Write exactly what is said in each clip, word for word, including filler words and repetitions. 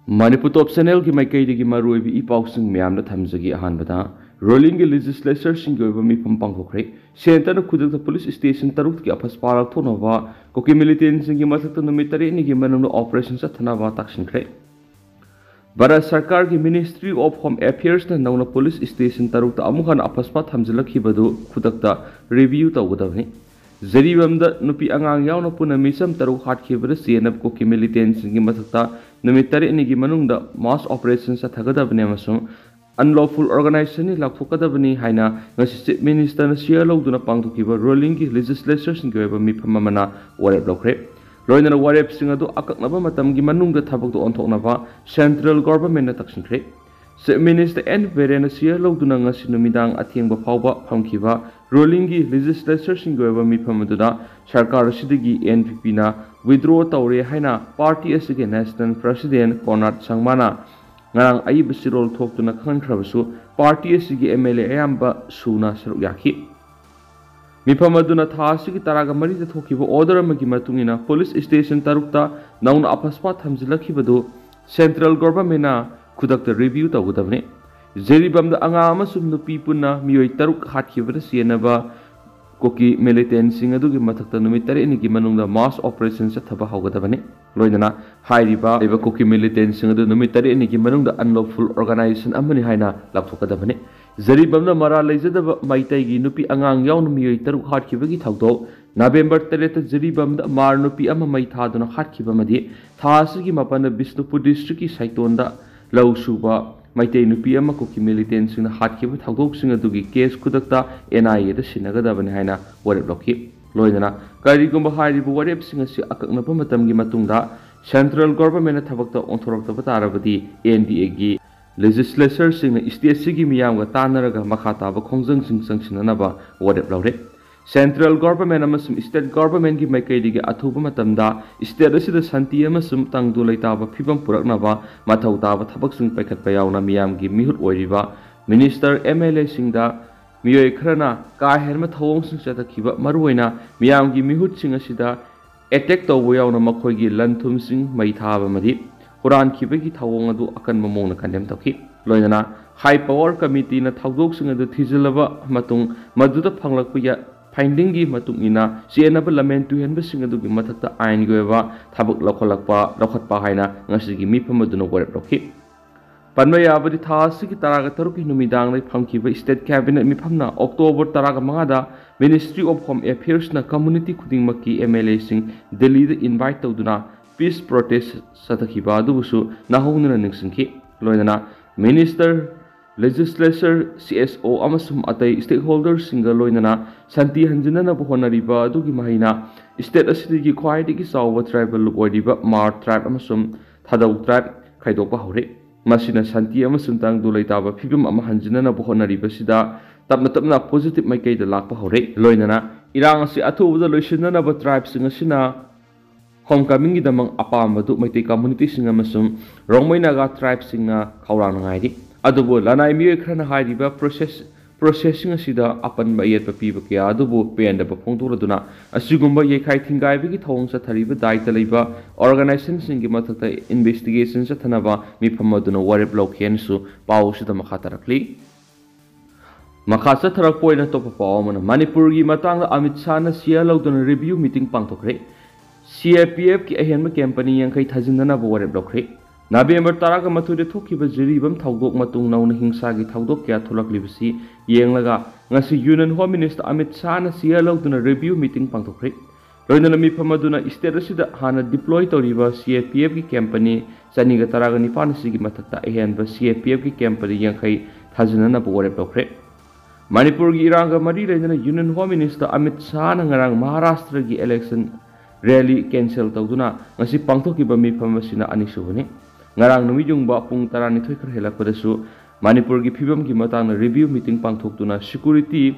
ꯃꯅꯤꯄꯨꯔ ꯇꯣꯞ ꯆꯦꯅꯦꯜꯒꯤ ꯃꯥꯏꯀꯩꯗꯒꯤ ꯃꯔꯨꯑꯣꯏꯕ ꯏ ꯄꯥꯎꯁꯤꯡ ꯃꯌꯥꯝꯗ ꯊꯝꯖꯒꯦ꯫ ꯑꯍꯥꯟꯕꯗ, ꯔꯨꯂꯤꯡꯒꯤ ꯂꯦꯖꯤꯁꯂꯦꯆꯔꯁꯤꯡꯒꯤ ꯑꯣꯏꯕ ꯃꯤꯐꯝ ꯄꯥꯡꯊꯣꯛꯈ꯭ꯔꯦ꯫ ꯁꯦꯟꯇꯔꯅ ꯈꯨꯗꯛꯇ ꯄꯨꯂꯤꯁ ꯁ꯭ꯇꯦꯁꯟ ꯇꯔꯨꯛꯇꯒꯤ ꯑꯐꯁꯄꯥ ꯂꯧꯊꯣꯛꯅꯕ ꯀꯨꯀꯤ ꯃꯤꯂꯤꯇꯦꯟꯁꯤꯡꯒꯤ ꯃꯊꯛꯇ ꯅꯨꯃꯤꯠ ꯇꯔꯦꯠꯅꯤꯒꯤ ꯃꯅꯨꯡꯗ ꯑꯣꯄꯔꯦꯁꯟ ꯆꯠꯊꯅꯕ ꯇꯥꯛꯁꯤꯟꯈ꯭ꯔꯦ꯫ ꯚꯥꯔꯠ ꯁꯔꯀꯥꯔꯒꯤ ꯃꯤꯅꯤꯁꯇ꯭ꯔꯤ ꯑꯣꯐ ꯍꯣꯝ ꯑꯦꯐꯤꯌꯔꯁꯅ ꯅꯧꯅ ꯄꯨꯂꯤꯁ ꯁ꯭ꯇꯦꯁꯟ ꯇꯔꯨꯛꯇ ꯑꯃꯨꯛ ꯍꯟꯅ ꯑꯐꯁꯄꯥ ꯊꯝꯖꯤꯜꯂꯛꯈꯤꯕꯗꯨ ꯈꯨꯗꯛꯇ ꯔꯤꯚꯤꯌꯨ ꯇꯧꯒꯗꯕꯅꯤ꯫ ꯖꯤꯔꯤꯕꯥꯝꯗ ꯅꯨꯄꯤ ꯑꯉꯥꯡ ꯌꯥꯎꯅ ꯄꯨꯟꯅ ꯃꯤ ꯆꯥꯝ ꯇꯔꯨꯛ ꯍꯥꯠꯈꯤꯕꯗ ꯆꯦꯟꯅꯕ ꯀꯨꯀꯤ ꯃꯤꯂꯤꯇꯦꯟꯁꯤꯡꯒꯤ ꯃꯊꯛꯇ ꯅꯨꯃꯤꯠ ꯇꯔꯦꯠꯅꯤꯒꯤ ꯃꯅꯨꯡꯗ ꯃꯥꯁ ꯑꯣꯄꯔꯦꯁꯟ ꯆꯠꯊꯒꯗꯕꯅꯤ ꯑꯃꯁꯨꯡ ꯑꯟꯂꯣꯐꯨꯜ ꯑꯣꯔꯒꯅꯥꯏꯖꯦꯁꯟꯅꯤ ꯂꯥꯎꯊꯣꯛꯀꯗꯕꯅꯤ ꯍꯥꯏꯅ ꯉꯁꯤ ꯆꯤꯐ ꯃꯤꯅꯤꯁꯇꯔꯅ ꯁꯤꯌꯔ ꯂꯧꯗꯨꯅ ꯄꯥꯡꯊꯣꯛꯈꯤꯕ ꯔꯨꯂꯤꯡꯒꯤ ꯂꯦꯖꯤꯁꯂꯦꯆꯔꯁꯤꯡꯒꯤ ꯑꯣꯏꯕ ꯃꯤꯐꯝ ꯑꯃꯅ ꯋꯥꯔꯦꯞ ꯂꯧꯈ꯭ꯔꯦ꯫ ꯂꯣꯏꯅꯅ ꯋꯥꯔꯦꯞꯁꯤꯡ ꯑꯗꯨ ꯑꯀꯛꯅꯕ ꯃꯇꯝꯒꯤ ꯃꯅꯨꯡꯗ ꯊꯕꯛꯇ ꯑꯣꯟꯊꯣꯛꯅꯕ ꯁꯦꯟꯇ꯭ꯔꯦꯜ ꯒꯣꯚꯔꯟꯃꯦꯟꯠꯅ ꯇꯛꯁꯤꯟꯈ꯭ꯔꯦ꯫ ꯆꯤꯐ ꯃꯤꯅꯤꯁꯇꯔ ꯑꯦꯟ ꯕꯤꯔꯦꯟꯅ ꯁꯤꯌꯔ ꯂꯧꯗꯨꯅ ꯉꯁꯤ ꯅꯨꯃꯤꯗꯥꯡ ꯑꯊꯦꯡꯕ ꯐꯥꯎꯕ ꯐꯝꯈꯤꯕ ꯔꯨꯂꯤꯡꯒꯤ ꯂꯦꯖꯤꯁꯂꯦꯆꯔꯁꯤꯡꯒꯤ ꯑꯣꯏꯕ ꯃꯤꯐꯝ ꯑꯗꯨꯗ ꯁꯔꯀꯥꯔ ꯑꯁꯤꯗꯒꯤ ꯑꯦꯟ ꯄꯤ ꯄꯤꯅ ꯋꯤꯗ꯭ꯔꯣ ꯇꯧꯔꯦ ꯍꯥꯏꯅ ꯄꯥꯔꯇꯤ ꯑꯁꯤꯒꯤ ꯅꯦꯁꯅꯦꯜ ꯄ꯭ꯔꯁꯤꯗꯦꯟꯠ ꯀꯣꯅꯥꯔꯗ ꯁꯪꯃꯥꯅ ꯉꯔꯥꯡ ꯑꯏꯕ ꯆꯦꯔꯣꯜ ꯊꯣꯛꯇꯨꯅ ꯈꯪꯍꯟꯈ꯭ꯔꯕꯁꯨ, ꯄꯥꯔꯇꯤ ꯑꯁꯤꯒꯤ ꯑꯦꯝ ꯑꯦꯜ ꯑꯦ ꯑꯌꯥꯝꯕ ꯁꯨꯅ ꯁꯔꯨꯛ ꯌꯥꯈꯤ꯫ ꯃꯤꯐꯝ ꯑꯗꯨꯅ ꯊꯥ ꯑꯁꯤꯒꯤ ꯇꯔꯥꯒ ꯃꯔꯤꯗ ꯊꯣꯛꯈꯤꯕ ꯑꯣꯔꯗꯔ ꯑꯃꯒꯤ ꯃꯇꯨꯡ ꯏꯟꯅ ꯄꯨꯂꯤꯁ ꯁ꯭ꯇꯦꯁꯟ ꯇꯔꯨꯛꯇ ꯅꯧꯅ ꯑꯐꯁꯄꯥ ꯊꯝꯖꯤꯜꯂꯛꯈꯤꯕꯗꯨ ꯁꯦꯟꯇ꯭ꯔꯦꯜ ꯒꯣꯚꯔꯟꯃꯦꯟꯠꯅ ꯈꯨꯗꯛꯇ ꯔꯤꯚꯤꯌꯨ ꯇꯧꯒꯗꯕꯅꯤ꯫ ꯖꯤꯔꯤꯕꯥꯝꯗ ꯑꯉꯥꯡ ꯑꯃꯁꯨꯡ ꯅꯨꯄꯤ ꯄꯨꯟꯅ ꯃꯤꯑꯣꯏ ꯇꯔꯨꯛ ꯍꯥꯠꯈꯤꯕꯗ ꯆꯦꯟꯅꯕ ꯀꯨꯀꯤ ꯃꯤꯂꯤꯇꯦꯟꯁꯤꯡ ꯑꯗꯨꯒꯤ ꯃꯊꯛꯇ ꯅꯨꯃꯤꯠ ꯇꯔꯦꯠꯅꯤꯒꯤ ꯃꯅꯨꯡꯗ ꯃꯥꯁ ꯑꯣꯄꯔꯦꯁꯟ ꯆꯠꯊꯕ ꯍꯧꯒꯗꯕꯅꯤ꯫ ꯂꯣꯏꯅꯅ ꯍꯥꯏꯔꯤꯕ ꯂꯩꯕ ꯀꯨꯀꯤ ꯃꯤꯂꯤꯇꯦꯟꯁꯤꯡ ꯑꯗꯨ ꯅꯨꯃꯤꯠ ꯇꯔꯦꯠꯅꯤꯒꯤ ꯃꯅꯨꯡꯗ ꯑꯟꯂꯣꯐꯨꯜ ꯑꯣꯔꯒꯅꯥꯏꯖꯦꯁꯟ ꯑꯃꯅꯤ ꯍꯥꯏꯅ ꯂꯥꯎꯊꯣꯛꯀꯗꯕꯅꯤ꯫ ꯖꯤꯔꯤꯕꯥꯝꯗ ꯃꯔꯥꯜ ꯂꯩꯖꯗꯕ ꯃꯩꯇꯩꯒꯤ ꯅꯨꯄꯤ ꯑꯉꯥꯡ ꯌꯥꯎꯅ ꯃꯤꯑꯣꯏ ꯇꯔꯨꯛ ꯍꯥꯠꯈꯤꯕꯒꯤ ꯊꯧꯗꯣꯛ ꯅꯕꯦꯝꯕꯔ ꯇꯔꯦꯠꯇ ꯖꯤꯔꯤꯕꯥꯝꯗ ꯃꯥꯔ ꯅꯨꯄꯤ ꯑꯃ ꯃꯩ ꯊꯥꯗꯨꯅ ꯍꯥꯠꯈꯤꯕ ꯑꯃꯗꯤ ꯊꯥ ꯑꯁꯤꯒꯤ ꯃꯥꯄꯟꯗ ꯕꯤꯁꯅꯨꯄꯨꯔ ꯗꯤꯁꯇ꯭ꯔꯤꯛꯀꯤ ꯁꯥꯏꯇꯣꯟꯗ ꯂꯧ ꯁꯨꯕ ꯃꯩꯇꯩ ꯅꯨꯄꯤ ꯑꯃ ꯀꯨꯀꯤ ꯃꯤꯂꯤꯇꯦꯟꯁꯤꯡꯅ ꯍꯥꯠꯈꯤꯕ ꯊꯧꯗꯣꯛꯁꯤꯡ ꯑꯗꯨꯒꯤ ꯀꯦꯁ ꯈꯨꯗꯛꯇ ꯑꯦꯟ ꯑꯥꯏ ꯑꯦꯗ ꯁꯤꯟꯅꯒꯗꯕꯅꯤ ꯍꯥꯏꯅ ꯋꯥꯔꯦꯞ ꯂꯧꯈꯤ꯫ ꯂꯣꯏꯅꯅ ꯀꯔꯤꯒꯨꯝꯕ ꯍꯥꯏꯔꯤꯕ ꯋꯥꯔꯦꯞꯁꯤꯡ ꯑꯁꯤ ꯑꯀꯛꯅꯕ ꯃꯇꯝꯒꯤ ꯃꯇꯨꯡꯗ ꯁꯦꯟꯇ꯭ꯔꯦꯜ ꯒꯣꯚꯔꯟꯃꯦꯟꯠꯅ ꯊꯕꯛꯇ ꯑꯣꯟꯊꯣꯔꯛꯇꯕ ꯇꯥꯔꯕꯗꯤ ꯑꯦꯟ ꯗꯤ ꯑꯦꯒꯤ ꯂꯦꯖꯤꯁꯂꯦꯆꯔꯁꯤꯡꯅ ꯁ꯭ꯇꯦꯠꯁꯤꯒꯤ ꯃꯤꯌꯥꯝꯒ ꯇꯥꯟꯅꯔꯒ ꯃꯈꯥ ꯇꯥꯕ ꯈꯣꯡꯖꯪꯁꯤꯡ ꯆꯪꯁꯤꯟꯅꯅꯕ ꯋꯥꯔꯦꯞ ꯂꯧꯔꯦ꯫ ꯁꯦꯟꯇ꯭ꯔꯦꯜ ꯒꯣꯚꯔꯟꯃꯦꯟꯠ ꯑꯃꯁꯨꯡ ꯁ꯭ꯇꯦꯠ ꯒꯣꯚꯔꯟꯃꯦꯟꯠꯀꯤ ꯃꯥꯏꯀꯩꯗꯒꯤ ꯑꯊꯨꯕ ꯃꯇꯝꯗ ꯁ꯭ꯇꯦꯠ ꯑꯁꯤꯗ ꯁꯥꯟꯇꯤ ꯑꯃꯁꯨꯡ ꯇꯪꯗꯨ ꯂꯩꯇꯥꯕ ꯐꯤꯕꯝ ꯄꯨꯔꯛꯅꯕ ꯃꯊꯧ ꯇꯥꯕ ꯊꯕꯛꯁꯤꯡ ꯄꯥꯏꯈꯠꯄ ꯌꯥꯎꯅ ꯃꯤꯌꯥꯝꯒꯤ ꯃꯤꯍꯨꯠ ꯑꯣꯏꯔꯤꯕ ꯃꯤꯅꯤꯁꯇꯔ, ꯑꯦꯝ ꯑꯦꯜ ꯑꯦꯁꯤꯡꯗ ꯃꯤꯑꯣꯏ ꯈꯔꯅ ꯀꯥ ꯍꯦꯟꯕ ꯊꯧꯑꯣꯡꯁꯤꯡ ꯆꯠꯊꯈꯤꯕ, ꯃꯔꯨꯑꯣꯏꯅ ꯃꯤꯌꯥꯝꯒꯤ ꯃꯤꯍꯨꯠꯁꯤꯡ ꯑꯁꯤꯗ ꯑꯦꯇꯦꯛ ꯇꯧꯕ ꯌꯥꯎꯅ ꯃꯈꯣꯏꯒꯤ ꯂꯟ ꯊꯨꯝꯁꯤꯡ ꯃꯩ ꯊꯥꯕ ꯑꯃꯗꯤ ꯍꯨꯔꯥꯟꯈꯤꯕꯒꯤ ꯊꯧꯑꯣꯡ ꯑꯗꯨ ꯑꯀꯟꯕ ꯃꯑꯣꯡꯗ ꯀꯟꯗꯦꯝ ꯇꯧꯈꯤ꯫ ꯂꯣꯏꯅꯅ ꯍꯥꯏ ꯄꯋꯥꯔ ꯀꯃꯤꯇꯤꯅ ꯊꯧꯗꯣꯛꯁꯤꯡ ꯑꯗꯨ ꯊꯤꯖꯤꯜꯂꯕ ꯃꯇꯨꯡ ꯃꯗꯨꯗ ꯐꯪꯂꯛꯄ ꯌꯥ- ꯐꯥꯏꯟꯗꯤꯡꯒꯤ ꯃꯇꯨꯡ ꯏꯟꯅ ꯆꯦꯟꯅꯕ ꯂꯝꯍꯦꯟ ꯇꯨꯍꯦꯟꯕꯁꯤꯡ ꯑꯗꯨꯒꯤ ꯃꯊꯛꯇ ꯑꯥꯏꯟꯒꯤ ꯑꯣꯏꯕ ꯊꯕꯛ ꯂꯧꯈꯠꯂꯛꯄ ꯂꯧꯈꯠꯄ ꯍꯥꯏꯅ ꯉꯁꯤꯒꯤ ꯃꯤꯐꯝ ꯑꯗꯨꯅ ꯋꯥꯔꯦꯞ ꯂꯧꯈꯤ꯫ ꯄꯟꯕ ꯌꯥꯕꯗꯤ ꯊꯥ ꯑꯁꯤꯒꯤ ꯇꯔꯥꯒ ꯇꯔꯨꯛꯀꯤ ꯅꯨꯃꯤꯗꯥꯡꯗ ꯐꯪꯈꯤꯕ ꯁ꯭ꯇꯦꯠ ꯀꯦꯕꯤꯅꯦꯠ ꯃꯤꯐꯝꯅ ꯑꯣꯛꯇꯣꯕꯔ ꯇꯔꯥꯒ ꯃꯉꯥꯗ ꯃꯤꯅꯤꯁꯇ꯭ꯔꯤ ꯑꯣꯐ ꯍꯣꯝ ꯑꯦꯐꯤꯌꯔꯁꯅ ꯀꯝꯃꯨꯅꯤꯇꯤ ꯈꯨꯗꯤꯡꯃꯛꯀꯤ ꯑꯦꯝ ꯑꯦꯜ ꯑꯦꯁꯤꯡ ꯗꯤꯜꯂꯤꯗ ꯏꯟꯚꯥꯏꯠ ꯇꯧꯗꯨꯅ ꯄꯤꯁ ꯄ꯭ꯔꯣꯇꯦꯁ ꯆꯠꯊꯈꯤꯕ ꯑꯗꯨꯕꯨꯁꯨ ꯅꯧꯍꯧꯅꯅ ꯅꯤꯡꯁꯤꯡꯈꯤ꯫ ꯂꯣꯏꯅꯅ ꯃꯤꯅꯤꯁꯇꯔ, ꯂꯦꯖꯤꯁꯂꯦꯆꯔ, ꯁꯤ ꯑꯦꯁ ꯑꯣ ꯑꯃꯁꯨꯡ ꯑꯇꯩ ꯁ꯭ꯇꯦꯛꯍꯣꯜꯗꯔꯁꯤꯡꯒ ꯂꯣꯏꯅꯅ ꯁꯥꯟꯇꯤ ꯍꯟꯖꯤꯟꯅꯅꯕ ꯍꯣꯠꯅꯔꯤꯕ ꯑꯗꯨꯒꯤ ꯃꯍꯩꯅ ꯁ꯭ꯇꯦꯠ ꯑꯁꯤꯗꯒꯤ ꯈ꯭ꯋꯥꯏꯗꯒꯤ ꯆꯥꯎꯕ ꯇ꯭ꯔꯥꯏꯕꯦꯜ ꯂꯨꯞ ꯑꯣꯏꯔꯤꯕ ꯃꯥꯔ ꯇ꯭ꯔꯥꯏꯕ ꯑꯃꯁꯨꯡ ꯊꯥꯗꯧ ꯇ꯭ꯔꯥꯏꯕ ꯈꯥꯏꯗꯣꯛꯄ ꯍꯧꯔꯦ꯫ ꯃꯁꯤꯅ ꯁꯥꯟꯇꯤ ꯑꯃꯁꯨꯡ ꯇꯪꯗꯨ ꯂꯩꯇꯥꯕ ꯐꯤꯕꯝ ꯑꯃ ꯍꯟꯖꯤꯟꯅꯅꯕ ꯍꯣꯠꯅꯔꯤꯕꯁꯤꯗ ꯇꯞꯅ ꯇꯞꯅ ꯄꯣꯖꯤꯇꯤꯚ ꯃꯥꯏꯀꯩꯗ ꯂꯥꯛꯄ ꯍꯧꯔꯦ꯫ ꯂꯣꯏꯅꯅ ꯏꯔꯥꯡ ꯑꯁꯤ ꯑꯊꯨꯕꯗ ꯂꯣꯏꯁꯤꯟꯅꯅꯕ ꯇ꯭ꯔꯥꯏꯕꯁꯤꯡ ꯑꯁꯤꯅ ꯍꯣꯝ ꯀꯃꯤꯡꯒꯤꯗꯃꯛ ꯑꯄꯥꯝꯕꯗꯨ ꯃꯩꯇꯩ ꯀꯝꯃꯨꯅꯤꯇꯤꯁꯤꯡ ꯑꯃꯁꯨꯡ ꯔꯣꯡꯃꯩ ꯅꯥꯒꯥ ꯇ꯭ꯔꯥꯏꯕꯁꯤꯡꯅ ꯈꯧꯔꯥꯡꯅ ꯉꯥꯏꯔꯤ꯫ ꯑꯗꯨꯕꯨ ꯂꯅꯥꯏ ꯃꯤꯑꯣꯏ ꯈꯔꯅ ꯍꯥꯏꯔꯤꯕ ꯄ꯭ꯔꯣꯁꯦꯁ ꯄ꯭ꯔꯣꯁꯦꯁꯁꯤꯡ ꯑꯁꯤꯗ ꯑꯄꯟꯕ ꯑꯌꯦꯠꯄ ꯄꯤꯕ ꯀꯌꯥ ꯑꯗꯨꯕꯨ ꯄꯦꯟꯗꯕ ꯐꯣꯡꯗꯣꯛꯂꯗꯨꯅ ꯑꯁꯤꯒꯨꯝꯕ ꯌꯩꯈꯥꯏ ꯊꯤꯡꯒꯥꯏꯕꯒꯤ ꯊꯧꯑꯣꯡ ꯆꯠꯊꯔꯤꯕ ꯗꯥꯏꯇ ꯂꯩꯕ ꯑꯣꯔꯒꯅꯥꯏꯖꯦꯁꯟꯁꯤꯡꯒꯤ ꯃꯊꯛꯇ ꯏꯟꯚꯦꯁꯇꯤꯒꯦꯁꯟ ꯆꯠꯊꯅꯕ ꯃꯤꯐꯝ ꯑꯗꯨꯅ ꯋꯥꯔꯦꯞ ꯂꯧꯈꯤ ꯍꯥꯏꯅꯁꯨ ꯄꯥꯎ ꯑꯁꯤꯗ ꯃꯈꯥ ꯇꯥꯔꯛꯂꯤ꯫ ꯃꯈꯥ ꯆꯠꯊꯔꯛꯄ ꯑꯣꯏꯅ ꯑꯇꯣꯞꯄ ꯄꯥꯎ ꯑꯃꯅ ꯃꯅꯤꯄꯨꯔꯒꯤ ꯃꯇꯥꯡꯗ ꯑꯃꯤꯠ ꯁꯥꯍꯅ ꯁꯤꯌꯥ ꯂꯧꯗꯨꯅ ꯔꯤꯚꯤꯌꯨ ꯃꯤꯇꯤꯡ ꯄꯥꯡꯊꯣꯛꯈ꯭ꯔꯦ꯫ ꯁꯤ ꯑꯦ ꯄꯤ ꯑꯦꯐꯀꯤ ꯑꯍꯦꯟꯕ ꯀꯦꯝꯄꯅꯤ ꯌꯥꯡꯈꯩ ꯊꯥꯖꯤꯟꯅꯅꯕ ꯋꯥꯔꯦꯞ ꯂꯧꯈ꯭ꯔꯦ꯫ ꯅꯕꯦꯝꯕꯔ ꯇꯔꯥꯒ ꯃꯥꯊꯣꯏꯗ ꯊꯣꯛꯈꯤꯕ ꯖꯤꯔꯤꯕꯥꯝ ꯊꯧꯗꯣꯛ ꯃꯇꯨꯡ ꯅꯧꯅ ꯍꯤꯡꯁꯥꯒꯤ ꯊꯧꯗꯣꯛ ꯀꯌꯥ ꯊꯣꯛꯂꯛꯂꯤꯕꯁꯤ ꯌꯦꯡꯂꯒ ꯉꯁꯤ ꯌꯨꯅꯤꯌꯟ ꯍꯣꯝ ꯃꯤꯅꯤꯁꯇꯔ ꯑꯃꯤꯠ ꯁꯥꯍꯅ ꯁꯤꯌꯥ ꯂꯧꯗꯨꯅ ꯔꯤꯚꯤꯌꯨ ꯃꯤꯇꯤꯡ ꯄꯥꯡꯊꯣꯛꯈ꯭ꯔꯦ꯫ ꯂꯣꯏꯅꯅ ꯃꯤꯐꯝ ꯑꯗꯨꯅ ꯁ꯭ꯇꯦꯠ ꯑꯁꯤꯗ ꯍꯥꯟꯅ ꯗꯤꯄ꯭ꯂꯣꯏ ꯇꯧꯔꯤꯕ ꯁꯤ ꯑꯦ ꯄꯤ ꯑꯦꯐꯀꯤ ꯀꯦꯝꯄꯅꯤ ꯆꯅꯤꯒ ꯇꯔꯥꯒ ꯅꯤꯄꯥꯟ ꯑꯁꯤꯒꯤ ꯃꯊꯛꯇ ꯑꯍꯦꯟꯕ ꯁꯤ ꯑꯦ ꯄꯤ ꯑꯦꯐꯀꯤ ꯀꯦꯝꯄꯅꯤ ꯌꯥꯡꯈꯩ ꯊꯥꯖꯤꯟꯅꯅꯕ ꯋꯥꯔꯦꯞ ꯂꯧꯈ꯭ꯔꯦ꯫ ꯃꯅꯤꯄꯨꯔꯒꯤ ꯏꯔꯥꯡꯒ ꯃꯔꯤ ꯂꯩꯅꯅ ꯌꯨꯅꯤꯌꯟ ꯍꯣꯝ ꯃꯤꯅꯤꯁꯇꯔ ꯑꯃꯤꯠ ꯁꯥꯍꯅ ꯉꯔꯥꯡ ꯃꯍꯥꯔꯥꯁꯇ꯭ꯔꯒꯤ ꯏꯂꯦꯛꯁꯟ ꯔꯦꯂꯤ ꯀꯦꯟꯁꯦꯜ ꯇꯧꯗꯨꯅ ꯉꯁꯤ ꯄꯥꯡꯊꯣꯛꯈꯤꯕ ꯃꯤꯐꯝ ꯑꯁꯤꯅ ꯑꯅꯤꯁꯨꯕꯅꯤ꯫ ꯉꯔꯥꯡ ꯅꯨꯃꯤꯠ ꯌꯨꯡꯕ ꯄꯨꯡ ꯇꯔꯥꯅꯤꯊꯣꯏ ꯈꯔ ꯍꯦꯜꯂꯛꯄꯗꯁꯨ ꯃꯅꯤꯄꯨꯔꯒꯤ ꯐꯤꯕꯝꯒꯤ ꯃꯇꯥꯡꯗ ꯔꯤꯚꯤꯌꯨ ꯃꯤꯇꯤꯡ ꯄꯥꯡꯊꯣꯛꯇꯨꯅ ꯁꯦꯀ꯭ꯌꯨꯔꯤꯇꯤ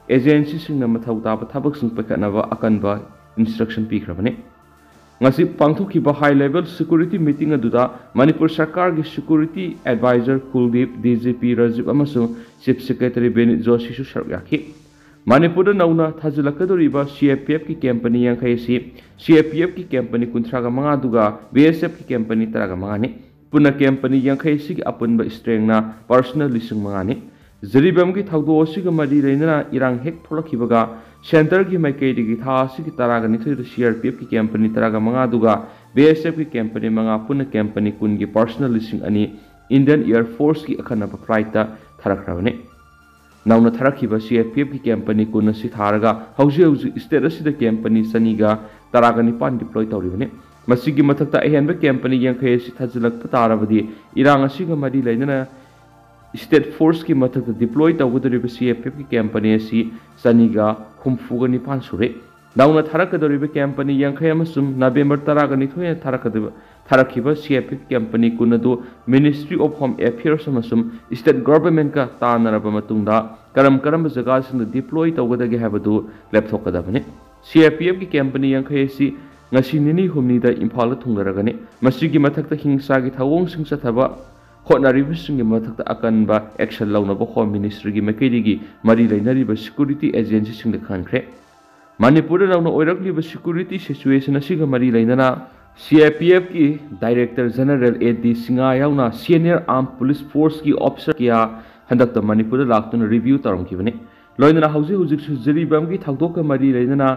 ꯑꯦꯖꯦꯟꯁꯤꯁꯤꯡꯅ ꯃꯊꯧ ꯇꯥꯕ ꯊꯕꯛꯁꯤꯡ ꯄꯥꯏꯈꯠꯅꯕ ꯑꯀꯟꯕ ꯏꯟꯁꯇ꯭ꯔꯛꯁꯟ ꯄꯤꯈ꯭ꯔꯕꯅꯤ꯫ ꯉꯁꯤ ꯄꯥꯡꯊꯣꯛꯈꯤꯕ ꯍꯥꯏ ꯂꯦꯚꯦꯜ ꯁꯦꯀ꯭ꯌꯨꯔꯤꯇꯤ ꯃꯤꯇꯤꯡ ꯑꯗꯨꯗ ꯃꯅꯤꯄꯨꯔ ꯁꯔꯀꯥꯔꯒꯤ security adviser ꯀꯨꯜꯗꯤꯞ, D G P Rajiv ꯑꯃꯁꯨꯡ ꯆꯤꯐ ꯁꯦꯀ꯭ꯔꯦꯇꯔꯤ ꯕꯤꯅꯤꯠ ꯖꯣꯁꯤꯁꯨ ꯁꯔꯨꯛ ꯌꯥꯈꯤ꯫ ꯃꯅꯤꯄꯨꯔꯗ ꯅꯧꯅ ꯊꯥꯖꯤꯜꯂꯛꯀꯗꯧꯔꯤꯕ ꯁꯤ ꯑꯥꯏ ꯄꯤ ꯑꯦꯐꯀꯤ ꯀꯦꯝꯄꯅꯤ ꯌꯥꯡꯈꯩ ꯑꯁꯤ ꯁꯤ ꯑꯥꯏ ꯄꯤ ꯑꯦꯐꯀꯤ ꯀꯦꯝꯄꯅꯤ ꯀꯨꯟꯊ꯭ꯔꯥꯒ ꯃꯉꯥꯗꯨꯒ ꯕꯤ ꯑꯦꯁ ꯑꯦꯐꯀꯤ ꯀꯦꯝꯄꯅꯤ ꯇꯔꯥꯒ ꯃꯉꯥꯅꯤ꯫ ꯄꯨꯟꯅ ꯀꯦꯝꯄꯅꯤ ꯌꯥꯡꯈꯩ ꯑꯁꯤꯒꯤ ꯑꯄꯨꯟꯕ ꯏꯁꯇ꯭ꯔꯦꯡꯅ ꯄꯥꯔꯁꯅꯦꯜ ꯂꯤꯁꯤꯡ ꯃꯉꯥꯅꯤ꯫ ꯖꯤꯔꯤꯕꯥꯝꯒꯤ ꯊꯧꯗꯣꯛ ꯑꯁꯤꯒ ꯃꯔꯤ ꯂꯩꯅꯅ ꯏꯔꯥꯡ ꯍꯦꯛ ꯊꯣꯛꯂꯛꯈꯤꯕꯒ ꯁꯦꯟꯇꯔꯒꯤ ꯃꯥꯏꯀꯩꯗꯒꯤ ꯊꯥ ꯑꯁꯤꯒꯤ ꯇꯔꯥꯒ ꯅꯤꯊꯣꯏꯗ ꯁꯤ ꯑꯥꯔ ꯄꯤ ꯑꯦꯐꯀꯤ ꯀꯦꯝꯄꯅꯤ ꯇꯔꯥꯒ ꯃꯉꯥꯗꯨꯒ ꯕꯤ ꯑꯦꯁ ꯑꯦꯐꯀꯤ ꯀꯦꯝꯄꯅꯤ ꯃꯉꯥ ꯄꯨꯟꯅ ꯀꯦꯝꯄꯅꯤ ꯀꯨꯟꯒꯤ ꯄꯥꯔꯁꯅꯦꯜ ꯂꯤꯁꯤꯡ ꯑꯅꯤ ꯏꯟꯗꯤꯌꯟ ꯑꯦꯌꯔ ꯐꯣꯔꯁꯀꯤ ꯑꯈꯟꯅꯕ ꯐ꯭ꯂꯥꯏꯠꯇ ꯊꯥꯔꯛꯈ꯭ꯔꯕꯅꯤ꯫ ꯅꯧꯅ ꯊꯥꯔꯛꯈꯤꯕ ꯁꯤ ꯑꯥꯏ ꯄꯤ ꯑꯦꯐꯀꯤ ꯀꯦꯝꯄꯅꯤ ꯀꯨꯟ ꯑꯁꯤ ꯊꯥꯔꯒ ꯍꯧꯖꯤꯛ ꯍꯧꯖꯤꯛ ꯁ꯭ꯇꯦꯠ ꯑꯁꯤꯗ ꯀꯦꯝꯄꯅꯤ ꯆꯅꯤꯒ ꯇꯔꯥꯒ ꯅꯤꯄꯥꯟ ꯗꯤꯄ꯭ꯂꯣꯏ ꯇꯧꯔꯤꯕꯅꯤ꯫ ꯃꯁꯤꯒꯤ ꯃꯊꯛꯇ ꯑꯍꯦꯟꯕ ꯀꯦꯝꯄꯅꯤ ꯌꯥꯡꯈꯩ ꯑꯁꯤ ꯊꯥꯖꯤꯜꯂꯛꯄ ꯇꯥꯔꯕꯗꯤ ꯏꯔꯥꯡ ꯑꯁꯤꯒ ꯃꯔꯤ ꯂꯩꯅꯅ ꯁ꯭ꯇꯦꯠ ꯐꯣꯔꯁꯀꯤ ꯃꯊꯛꯇ ꯗꯤꯄ꯭ꯂꯣꯏ ꯇꯧꯒꯗꯧꯔꯤꯕ ꯁꯤ ꯑꯥꯏ ꯄꯤ ꯑꯦꯐꯀꯤ ꯀꯦꯝꯄꯅꯤ ꯑꯁꯤ ꯆꯅꯤꯒ ꯍꯨꯝꯐꯨꯒ ꯅꯤꯄꯥꯟ ꯁꯨꯔꯦ꯫ ꯅꯧꯅ ꯊꯥꯔꯛꯀꯗꯧꯔꯤꯕ ꯀꯦꯝꯄꯅꯤ ꯌꯥꯡꯈꯩ ꯑꯃꯁꯨꯡ ꯅꯕꯦꯝꯕꯔ ꯇꯔꯥꯒ ꯅꯤꯊꯣꯏꯅ ꯊꯥꯔꯛꯀꯗꯕ ꯊꯥꯔꯛꯈꯤꯕ ꯁꯤ ꯑꯥꯏ ꯄꯤ ꯑꯦꯐ ꯀꯦꯝꯄꯅꯤ ꯀꯨꯟ ꯑꯗꯨ ꯃꯤꯅꯤꯁꯇ꯭ꯔꯤ ꯑꯣꯐ ꯍꯣꯝ ꯑꯦꯐꯤꯌꯔꯁ ꯑꯃꯁꯨꯡ ꯁ꯭ꯇꯦꯠ ꯒꯚꯔꯟꯃꯦꯟꯠꯀ ꯇꯥꯟꯅꯔꯕ ꯃꯇꯨꯡꯗ ꯀꯔꯝ ꯀꯔꯝꯕ ꯖꯒꯥꯁꯤꯡꯗ ꯗꯤꯄ꯭ꯂꯣꯏ ꯇꯧꯒꯗꯒꯦ ꯍꯥꯏꯕꯗꯨ ꯂꯦꯞꯊꯣꯛꯀꯗꯕꯅꯤ꯫ ꯁꯤ ꯑꯥꯏ ꯄꯤ ꯑꯦꯐꯀꯤ ꯀꯦꯝꯄꯅꯤ ꯌꯥꯡꯈꯩ ꯑꯁꯤ ꯉꯁꯤ ꯅꯤꯅꯤ ꯍꯨꯝꯅꯤꯗ ꯏꯝꯐꯥꯜꯗ ꯊꯨꯡꯂꯔꯒꯅꯤ꯫ ꯃꯁꯤꯒꯤ ꯃꯊꯛꯇ ꯍꯤꯡꯁꯥꯒꯤ ꯊꯧꯑꯣꯡꯁꯤꯡ ꯆꯠꯊꯕ ꯍꯣꯠꯅꯔꯤꯕꯁꯤꯡꯒꯤ ꯃꯊꯛꯇ ꯑꯀꯟꯕ ꯑꯦꯛꯁꯟ ꯂꯧꯅꯕ ꯍꯣꯝ ꯃꯤꯅꯤꯁꯇ꯭ꯔꯤꯒꯤ ꯃꯥꯏꯀꯩꯗꯒꯤ ꯃꯔꯤ ꯂꯩꯅꯔꯤꯕ ꯁꯦꯀ꯭ꯌꯨꯔꯤꯇꯤ ꯑꯦꯖꯦꯟꯁꯤꯁꯤꯡꯗ ꯈꯪꯍꯟꯈ꯭ꯔꯦ꯫ ꯃꯅꯤꯄꯨꯔꯗ ꯅꯧꯅ ꯑꯣꯏꯔꯛꯂꯤꯕ ꯁꯦꯀ꯭ꯌꯨꯔꯤꯇꯤ ꯁꯤꯆꯨꯋꯦꯁꯟ ꯑꯁꯤꯒ ꯃꯔꯤ ꯂꯩꯅꯅ ꯁꯤ ꯑꯥꯏ ꯄꯤ ꯑꯦꯐꯀꯤ director general A D Singh ꯌꯥꯎꯅ ꯁꯦꯅꯤꯌꯔ ꯑꯥꯔꯝ ꯄꯨꯂꯤꯁ ꯐꯣꯔꯁꯀꯤ ꯑꯣꯐꯤꯁꯔ ꯀꯌꯥ ꯍꯟꯗꯛꯇ ꯃꯅꯤꯄꯨꯔꯗ ꯂꯥꯛꯇꯨꯅ ꯔꯤꯚ꯭ꯌꯨ ꯇꯧꯔꯝꯈꯤꯕꯅꯤ꯫ ꯂꯣꯏꯅꯅ ꯍꯧꯖꯤꯛ ꯍꯧꯖꯤꯛꯁꯨ ꯖꯤꯔꯤꯕꯥꯝꯒꯤ ꯊꯧꯗꯣꯛꯀ ꯃꯔꯤ ꯂꯩꯅꯅ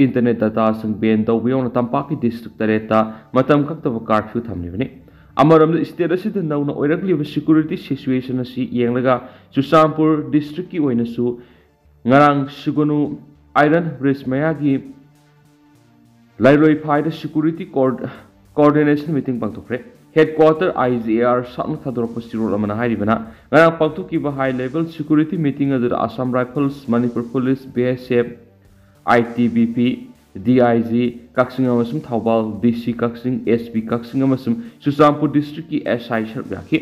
ꯏꯟꯇꯔꯅꯦꯠ ꯗꯇꯥꯁꯤꯡ ꯕꯦꯟ ꯇꯧꯕ ꯌꯥꯎꯅ ꯇꯝꯄꯥꯛꯀꯤ ꯗꯤꯁꯇ꯭ꯔꯤꯛ ꯇꯔꯦꯠꯇ ꯃꯇꯝ ꯀꯛꯇꯕ ꯀꯥꯔꯐ꯭ꯌꯨ ꯊꯝꯂꯤꯕꯅꯤ꯫ ꯑꯃꯔꯣꯝꯗ ꯁ꯭ꯇꯦꯠ ꯑꯁꯤꯗ ꯅꯧꯅ ꯑꯣꯏꯔꯛꯂꯤꯕ ꯁꯦꯀ꯭ꯌꯨꯔꯤꯇꯤ ꯁꯤꯆꯨꯋꯦꯁꯟ ꯑꯁꯤ ꯌꯦꯡꯂꯒ ꯆꯨꯔꯆꯥꯟꯄꯨꯔ ꯗꯤꯁꯇ꯭ꯔꯤꯛꯀꯤ ꯑꯣꯏꯅꯁꯨ ꯉꯔꯥꯡ ꯁꯨꯒꯅꯨ ꯑꯥꯏꯔꯟ ꯕ꯭ꯔꯤꯖ ꯃꯌꯥꯒꯤ ꯂꯩꯔꯣꯏꯐꯥꯏꯗ ꯁꯦꯀ꯭ꯌꯨꯔꯤꯇꯤ ꯀꯣꯑꯣꯔ-, ꯀꯣꯑꯣꯔꯗꯤꯅꯦꯁꯟ ꯃꯤꯇꯤꯡ ꯄꯥꯡꯊꯣꯛꯈ꯭ꯔꯦ꯫ Headquarter I G A R ꯁꯥꯞꯅ ꯊꯥꯗꯣꯔꯛꯄ ꯆꯦꯔꯣꯜ ꯑꯃꯅ ꯍꯥꯏꯔꯤꯕꯅ, ꯉꯔꯥꯡ ꯄꯥꯡꯊꯣꯛꯈꯤꯕ ꯍꯥꯏ ꯂꯦꯚꯦꯜ ꯁꯦꯀ꯭ꯌꯨꯔꯤꯇꯤ ꯃꯤꯇꯤꯡ ꯑꯗꯨꯗ Assam rifles, Manipur police, B S F, I T B P, D I G ꯀꯛꯆꯤꯡ ꯑꯃꯁꯨꯡ ꯊꯧꯕꯥꯜ, ꯗꯤ ꯁꯤ ꯀꯛꯆꯤꯡ, ꯑꯦꯁ ꯄꯤ ꯀꯛꯆꯤꯡ ꯑꯃꯁꯨꯡ ꯆꯨꯔꯆꯥꯟꯄꯨꯔ ꯗꯤꯁꯇ꯭ꯔꯤꯛꯀꯤ ꯑꯦꯁ ꯑꯥꯏ ꯁꯔꯨꯛ ꯌꯥꯈꯤ꯫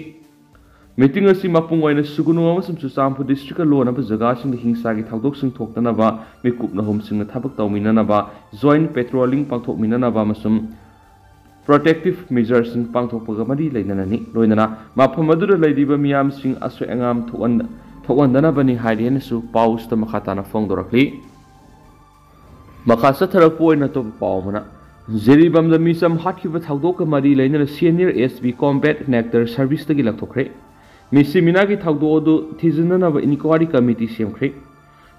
ꯃꯤꯇꯤꯡ ꯑꯁꯤ ꯃꯄꯨꯡ ꯑꯣꯏꯅ ꯁꯨꯒꯅꯨ ꯑꯃꯁꯨꯡ ꯆꯨꯔꯆꯥꯟꯄꯨꯔ ꯗꯤꯁꯇ꯭ꯔꯤꯛꯀ ꯂꯣꯟꯅꯕ ꯖꯒꯥꯁꯤꯡꯗ ꯍꯤꯡꯁꯥꯒꯤ ꯊꯧꯗꯣꯛꯁꯤꯡ ꯊꯣꯛꯇꯅꯕ ꯃꯤꯀꯨꯞ ꯅꯍꯨꯝꯁꯤꯡꯅ ꯊꯕꯛ ꯇꯧꯃꯤꯟꯅꯅꯕ, ꯖꯣꯏꯟꯠ ꯄꯦꯇ꯭ꯔꯣꯂꯤꯡ ꯄꯥꯡꯊꯣꯛꯃꯤꯟꯅꯅꯕ ꯑꯃꯁꯨꯡ ꯄ꯭ꯔꯣꯇꯦꯛꯇꯤꯚ ꯃꯦꯖꯔꯁꯤꯡ ꯄꯥꯡꯊꯣꯛꯄꯒ ꯃꯔꯤ ꯂꯩꯅꯅꯅꯤ꯫ ꯂꯣꯏꯅꯅ ꯃꯐꯝ ꯑꯗꯨꯗ ꯂꯩꯔꯤꯕ ꯃꯤꯌꯥꯝꯁꯤꯡ ꯑꯁꯣꯏ ꯑꯉꯥꯝ ꯊꯣꯛꯍꯟ-, ꯊꯣꯛꯍꯟꯗꯅꯕꯅꯤ ꯍꯥꯏꯔꯤ ꯍꯥꯏꯅꯁꯨ ꯄꯥꯎꯁꯤꯗ ꯃꯈꯥ ꯇꯥꯅ ꯐꯣꯡꯗꯣꯔꯛꯂꯤ꯫ ꯃꯈꯥ ꯆꯠꯊꯔꯛꯄ ꯑꯣꯏꯅ ꯑꯇꯣꯞꯄ ꯄꯥꯎ ꯑꯃꯅ, ꯖꯤꯔꯤꯕꯥꯝꯗ ꯃꯤꯆꯝ ꯍꯥꯠꯈꯤꯕ ꯊꯧꯗꯣꯛꯀ ꯃꯔꯤ ꯂꯩꯅꯅ senior S P combat Nectar ꯁꯔꯚꯤꯁꯇꯒꯤ ꯂꯧꯊꯣꯛꯈ꯭ꯔꯦ꯫ ꯃꯤꯁꯤ ꯃꯤꯅꯥꯒꯤ ꯊꯧꯗꯣꯛ ꯑꯗꯨ ꯊꯤꯖꯤꯟꯅꯅꯕ ꯏꯟꯀ꯭ꯋꯥꯔꯤ ꯀꯃꯤꯇꯤ ꯁꯦꯝꯈ꯭ꯔꯦ꯫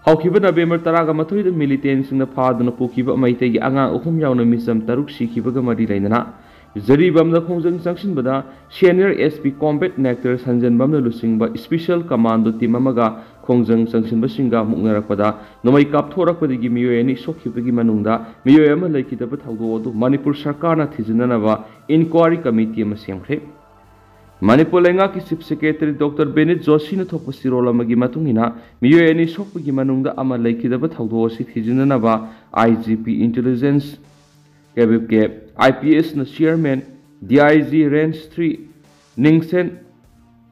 ꯍꯧꯈꯤꯕ ꯅꯕꯦꯝꯕꯔ ꯇꯔꯥꯒ ꯃꯥꯊꯣꯏꯗ ꯃꯤꯂꯤꯇꯦꯟꯁꯤꯡꯅ ꯐꯥꯗꯨꯅ ꯄꯨꯈꯤꯕ ꯃꯩꯇꯩꯒꯤ ꯑꯉꯥꯡ ꯑꯍꯨꯝ ꯌꯥꯎꯅ ꯃꯤꯆꯝ ꯇꯔꯨꯛ ꯁꯤꯈꯤꯕꯒ ꯃꯔꯤ ꯂꯩꯅꯅ ꯖꯤꯔꯤꯕꯥꯝꯗ ꯈꯣꯡꯖꯪ ꯆꯪꯁꯤꯟꯕꯗ senior S P combat Nectar ꯁꯟꯖꯦꯟꯕꯝꯅ ꯂꯨꯆꯤꯡꯕ ꯏꯁꯄꯤꯁꯦꯜ ꯀꯃꯥꯟꯗꯣ ꯇꯤꯝ ꯑꯃꯒ ꯈꯣꯡꯖꯪ ꯆꯪꯁꯤꯟꯕꯁꯤꯡꯒ ꯃꯨꯛꯅꯔꯛꯄꯗ ꯅꯣꯡꯃꯩ ꯀꯥꯞꯊꯣꯔꯛꯄꯗꯒꯤ ꯃꯤꯑꯣꯏ ꯑꯅꯤ ꯁꯣꯛꯈꯤꯕꯒꯤ ꯃꯅꯨꯡꯗ ꯃꯤꯑꯣꯏ ꯑꯃ ꯂꯩꯈꯤꯗꯕ ꯊꯧꯗꯣꯛ ꯑꯗꯨ ꯃꯅꯤꯄꯨꯔ ꯁꯔꯀꯥꯔꯅ ꯊꯤꯖꯤꯟꯅꯅꯕ ꯏꯟꯀ꯭ꯋꯥꯔꯤ ꯀꯃꯤꯇꯤ ꯑꯃ ꯁꯦꯝꯈ꯭ꯔꯦ꯫ ꯃꯅꯤꯄꯨꯔ ꯂꯩꯉꯥꯛꯀꯤ ꯆꯤꯐ ꯁꯦꯀ꯭ꯔꯦꯇꯔꯤ ꯗꯣꯛꯇꯔ ꯕꯦꯅꯤꯠ ꯖꯣꯁꯤꯅ ꯊꯣꯛꯄ ꯆꯦꯔꯣꯜ ꯑꯃꯒꯤ ꯃꯇꯨꯡ ꯏꯟꯅ, ꯃꯤꯑꯣꯏ ꯑꯅꯤ ꯁꯣꯛꯄꯒꯤ ꯃꯅꯨꯡꯗ ꯑꯃ ꯂꯩꯈꯤꯗꯕ ꯊꯧꯗꯣꯛ ꯑꯁꯤ ꯊꯤꯖꯤꯟꯅꯅꯕ ꯑꯥꯏ ꯖꯤ ꯄꯤ ꯏꯟꯇꯦꯂꯤꯖꯦꯟꯁ ꯀꯦꯕꯤꯞꯀꯦ ꯑꯥꯏ ꯄꯤ ꯑꯦꯁꯅ chairman, D I G range three Ningshen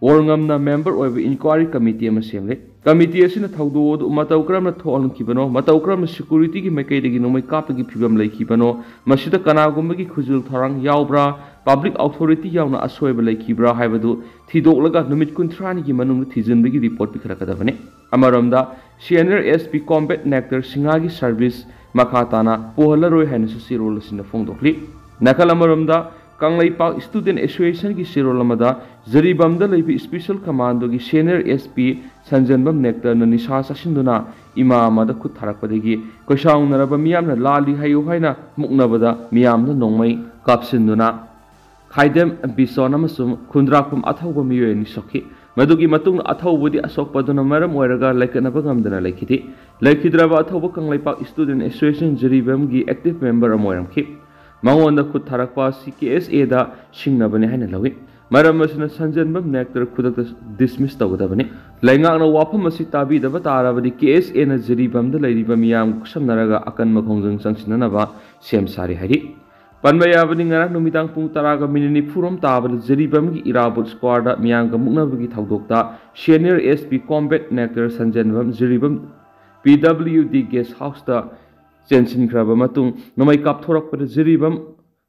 ꯋꯣꯔꯉꯝꯅ ꯃꯦꯝꯕꯔ ꯑꯣꯏꯕ ꯏꯟꯀ꯭ꯋꯥꯔꯤ ꯀꯃꯤꯇꯤ ꯑꯃ ꯁꯦꯝꯂꯦ꯫ ꯀꯃꯤꯇꯤ ꯑꯁꯤꯅ ꯊꯧꯗꯣꯛ ꯑꯗꯨ ꯃꯇꯧ ꯀꯔꯝꯅ ꯊꯣꯛꯍꯟꯈꯤꯕꯅꯣ, ꯃꯇꯧ ꯀꯔꯝꯅ ꯁꯦꯀ꯭ꯌꯨꯔꯤꯇꯤꯒꯤ ꯃꯥꯏꯀꯩꯗꯒꯤ ꯅꯣꯡꯃꯩ ꯀꯥꯞꯄꯒꯤ ꯐꯤꯕꯝ ꯂꯩꯈꯤꯕꯅꯣ, ꯃꯁꯤꯗ ꯀꯅꯥꯒꯨꯝꯕꯒꯤ ꯈꯨꯖꯤꯜ ꯊꯧꯔꯥꯡ ꯌꯥꯎꯕ꯭ꯔꯥ, ꯄꯕ꯭ꯂꯤꯛ ꯑꯣꯊꯣꯔꯤꯇꯤ ꯌꯥꯎꯅ ꯑꯁꯣꯏꯕ ꯂꯩꯈꯤꯕ꯭ꯔꯥ ꯍꯥꯏꯕꯗꯨ ꯊꯤꯗꯣꯛꯂꯒ ꯅꯨꯃꯤꯠ ꯀꯨꯟꯊ꯭ꯔꯥꯅꯤꯒꯤ ꯃꯅꯨꯡꯗ ꯊꯤꯖꯤꯟꯕꯒꯤ ꯔꯤꯄꯣꯔꯠ ꯄꯤꯈꯠꯂꯛꯀꯗꯕꯅꯤ꯫ ꯑꯃꯔꯣꯝꯗ, senior S P combat Nectar ꯁꯤꯡꯍꯥꯒꯤ ꯁꯔꯚꯤꯁ ꯃꯈꯥ ꯇꯥꯅ ꯄꯨꯍꯜꯂꯔꯣꯏ ꯍꯥꯏꯅꯁꯨ ꯆꯦꯔꯣꯜ ꯑꯁꯤꯅ ꯐꯣꯡꯗꯣꯛꯂꯤ꯫ ꯅꯥꯀꯜ ꯑꯃꯔꯣꯝꯗ, ꯀꯪꯂꯩꯄꯥꯛ ꯁ꯭ꯇꯨꯗꯦꯟꯠ ꯑꯦꯁꯣꯁꯤꯌꯦꯁꯟꯒꯤ ꯆꯦꯔꯣꯜ ꯑꯃꯗ ꯖꯤꯔꯤꯕꯥꯝꯗ ꯂꯩꯕ ꯏꯁꯄꯤꯁꯦꯜ ꯀꯃꯥꯟꯗꯣꯒꯤ ꯁꯦꯅꯤꯌꯔ ꯑꯦꯁ ꯄꯤ ꯁꯟꯖꯦꯟꯕꯝ ꯅꯦꯛꯇꯔꯅ ꯅꯤꯁꯥ ꯆꯥꯁꯤꯟꯗꯨꯅ ꯏꯃꯥ ꯑꯃꯗ ꯈꯨꯠ ꯊꯥꯔꯛꯄꯗꯒꯤ ꯀꯣꯏꯁꯥꯎꯅꯔꯕ ꯃꯤꯌꯥꯝꯅ ꯂꯥꯜꯂꯤ ꯍꯥꯏꯌꯨ ꯍꯥꯏꯅ ꯃꯨꯛꯅꯕꯗ ꯃꯤꯌꯥꯝꯗ ꯅꯣꯡꯃꯩ ꯀꯥꯞꯁꯤꯟꯗꯨꯅ ꯈꯥꯏꯗꯦꯝ ꯕꯤꯁꯣꯟ ꯑꯃꯁꯨꯡ ꯈꯨꯟꯗ꯭ꯔꯥꯛꯄꯝ ꯑꯊꯧꯕ ꯃꯤꯑꯣꯏ ꯑꯅꯤ ꯁꯣꯛꯈꯤ꯫ ꯃꯗꯨꯒꯤ ꯃꯇꯨꯡꯗ ꯑꯊꯧꯕꯗꯤ ꯑꯁꯣꯛꯄꯗꯨꯅ ꯃꯔꯝ ꯑꯣꯏꯔꯒ ꯂꯩꯈꯠꯅꯕ ꯉꯝꯗꯅ ꯂꯩꯈꯤꯗꯦ꯫ ꯂꯩꯈꯤꯗ꯭ꯔꯕ ꯑꯊꯧꯕ ꯀꯪꯂꯩꯄꯥꯛ ꯁ꯭ꯇꯨꯗꯦꯟꯠ ꯑꯦꯁꯣꯁꯤꯌꯦꯁꯟ ꯖꯤꯔꯤꯕꯥꯝꯒꯤ ꯑꯦꯛꯇꯤꯚ ꯃꯦꯝꯕꯔ ꯑꯃ ꯑꯣꯏꯔꯝꯈꯤ꯫ ꯃꯉꯣꯟꯗ ꯈꯨꯠ ꯊꯥꯔꯛꯄ ꯑꯁꯤ ꯀꯦ ꯑꯦꯁ ꯑꯦꯗ ꯁꯤꯡꯅꯕꯅꯤ ꯍꯥꯏꯅ ꯂꯧꯏ꯫ ꯃꯔꯝ ꯑꯁꯤꯅ ꯁꯟꯖꯦꯟꯕꯝ ꯅꯦꯛꯇꯔ ꯈꯨꯗꯛꯇ ꯗꯤꯁꯃꯤꯁ ꯇꯧꯒꯗꯕꯅꯤ꯫ ꯂꯩꯉꯥꯛꯅ ꯋꯥꯐꯝ ꯑꯁꯤ ꯇꯥꯕꯤꯗꯕ ꯇꯥꯔꯕꯗꯤ ꯀꯦ ꯑꯦꯁ ꯑꯦꯅ ꯖꯤꯔꯤꯕꯥꯝꯗ ꯂꯩꯔꯤꯕ ꯃꯤꯌꯥꯝ ꯈꯨꯠꯁꯝꯅꯔꯒ ꯑꯀꯟꯕ ꯈꯣꯡꯖꯪ ꯆꯪꯁꯤꯟꯅꯅꯕ ꯁꯦꯝ ꯁꯥꯔꯤ ꯍꯥꯏꯔꯤ꯫ ꯄꯟꯕ ꯌꯥꯕꯗꯤ, ꯉꯔꯥꯡ ꯅꯨꯃꯤꯗꯥꯡ ꯄꯨꯡ ꯇꯔꯥꯒ ꯃꯤꯅꯤꯠ ꯅꯤꯐꯨꯔꯣꯝ ꯇꯥꯕꯗ ꯖꯤꯔꯤꯕꯥꯝꯒꯤ ꯏꯔꯥꯕꯣꯠ ꯁ꯭ꯀ꯭ꯋꯥꯔꯗ ꯃꯤꯌꯥꯝꯒ ꯃꯨꯛꯅꯕꯒꯤ ꯊꯧꯗꯣꯛꯇ senior S P combat Nectar Sanjenbam Jiribam P W D guest ꯍꯥꯎꯁꯇ ꯆꯦꯟꯁꯤꯟꯈ꯭ꯔꯕ ꯃꯇꯨꯡ ꯅꯣꯡꯃꯩ ꯀꯥꯞꯊꯣꯔꯛꯄꯗ ꯖꯤꯔꯤꯕꯥꯝ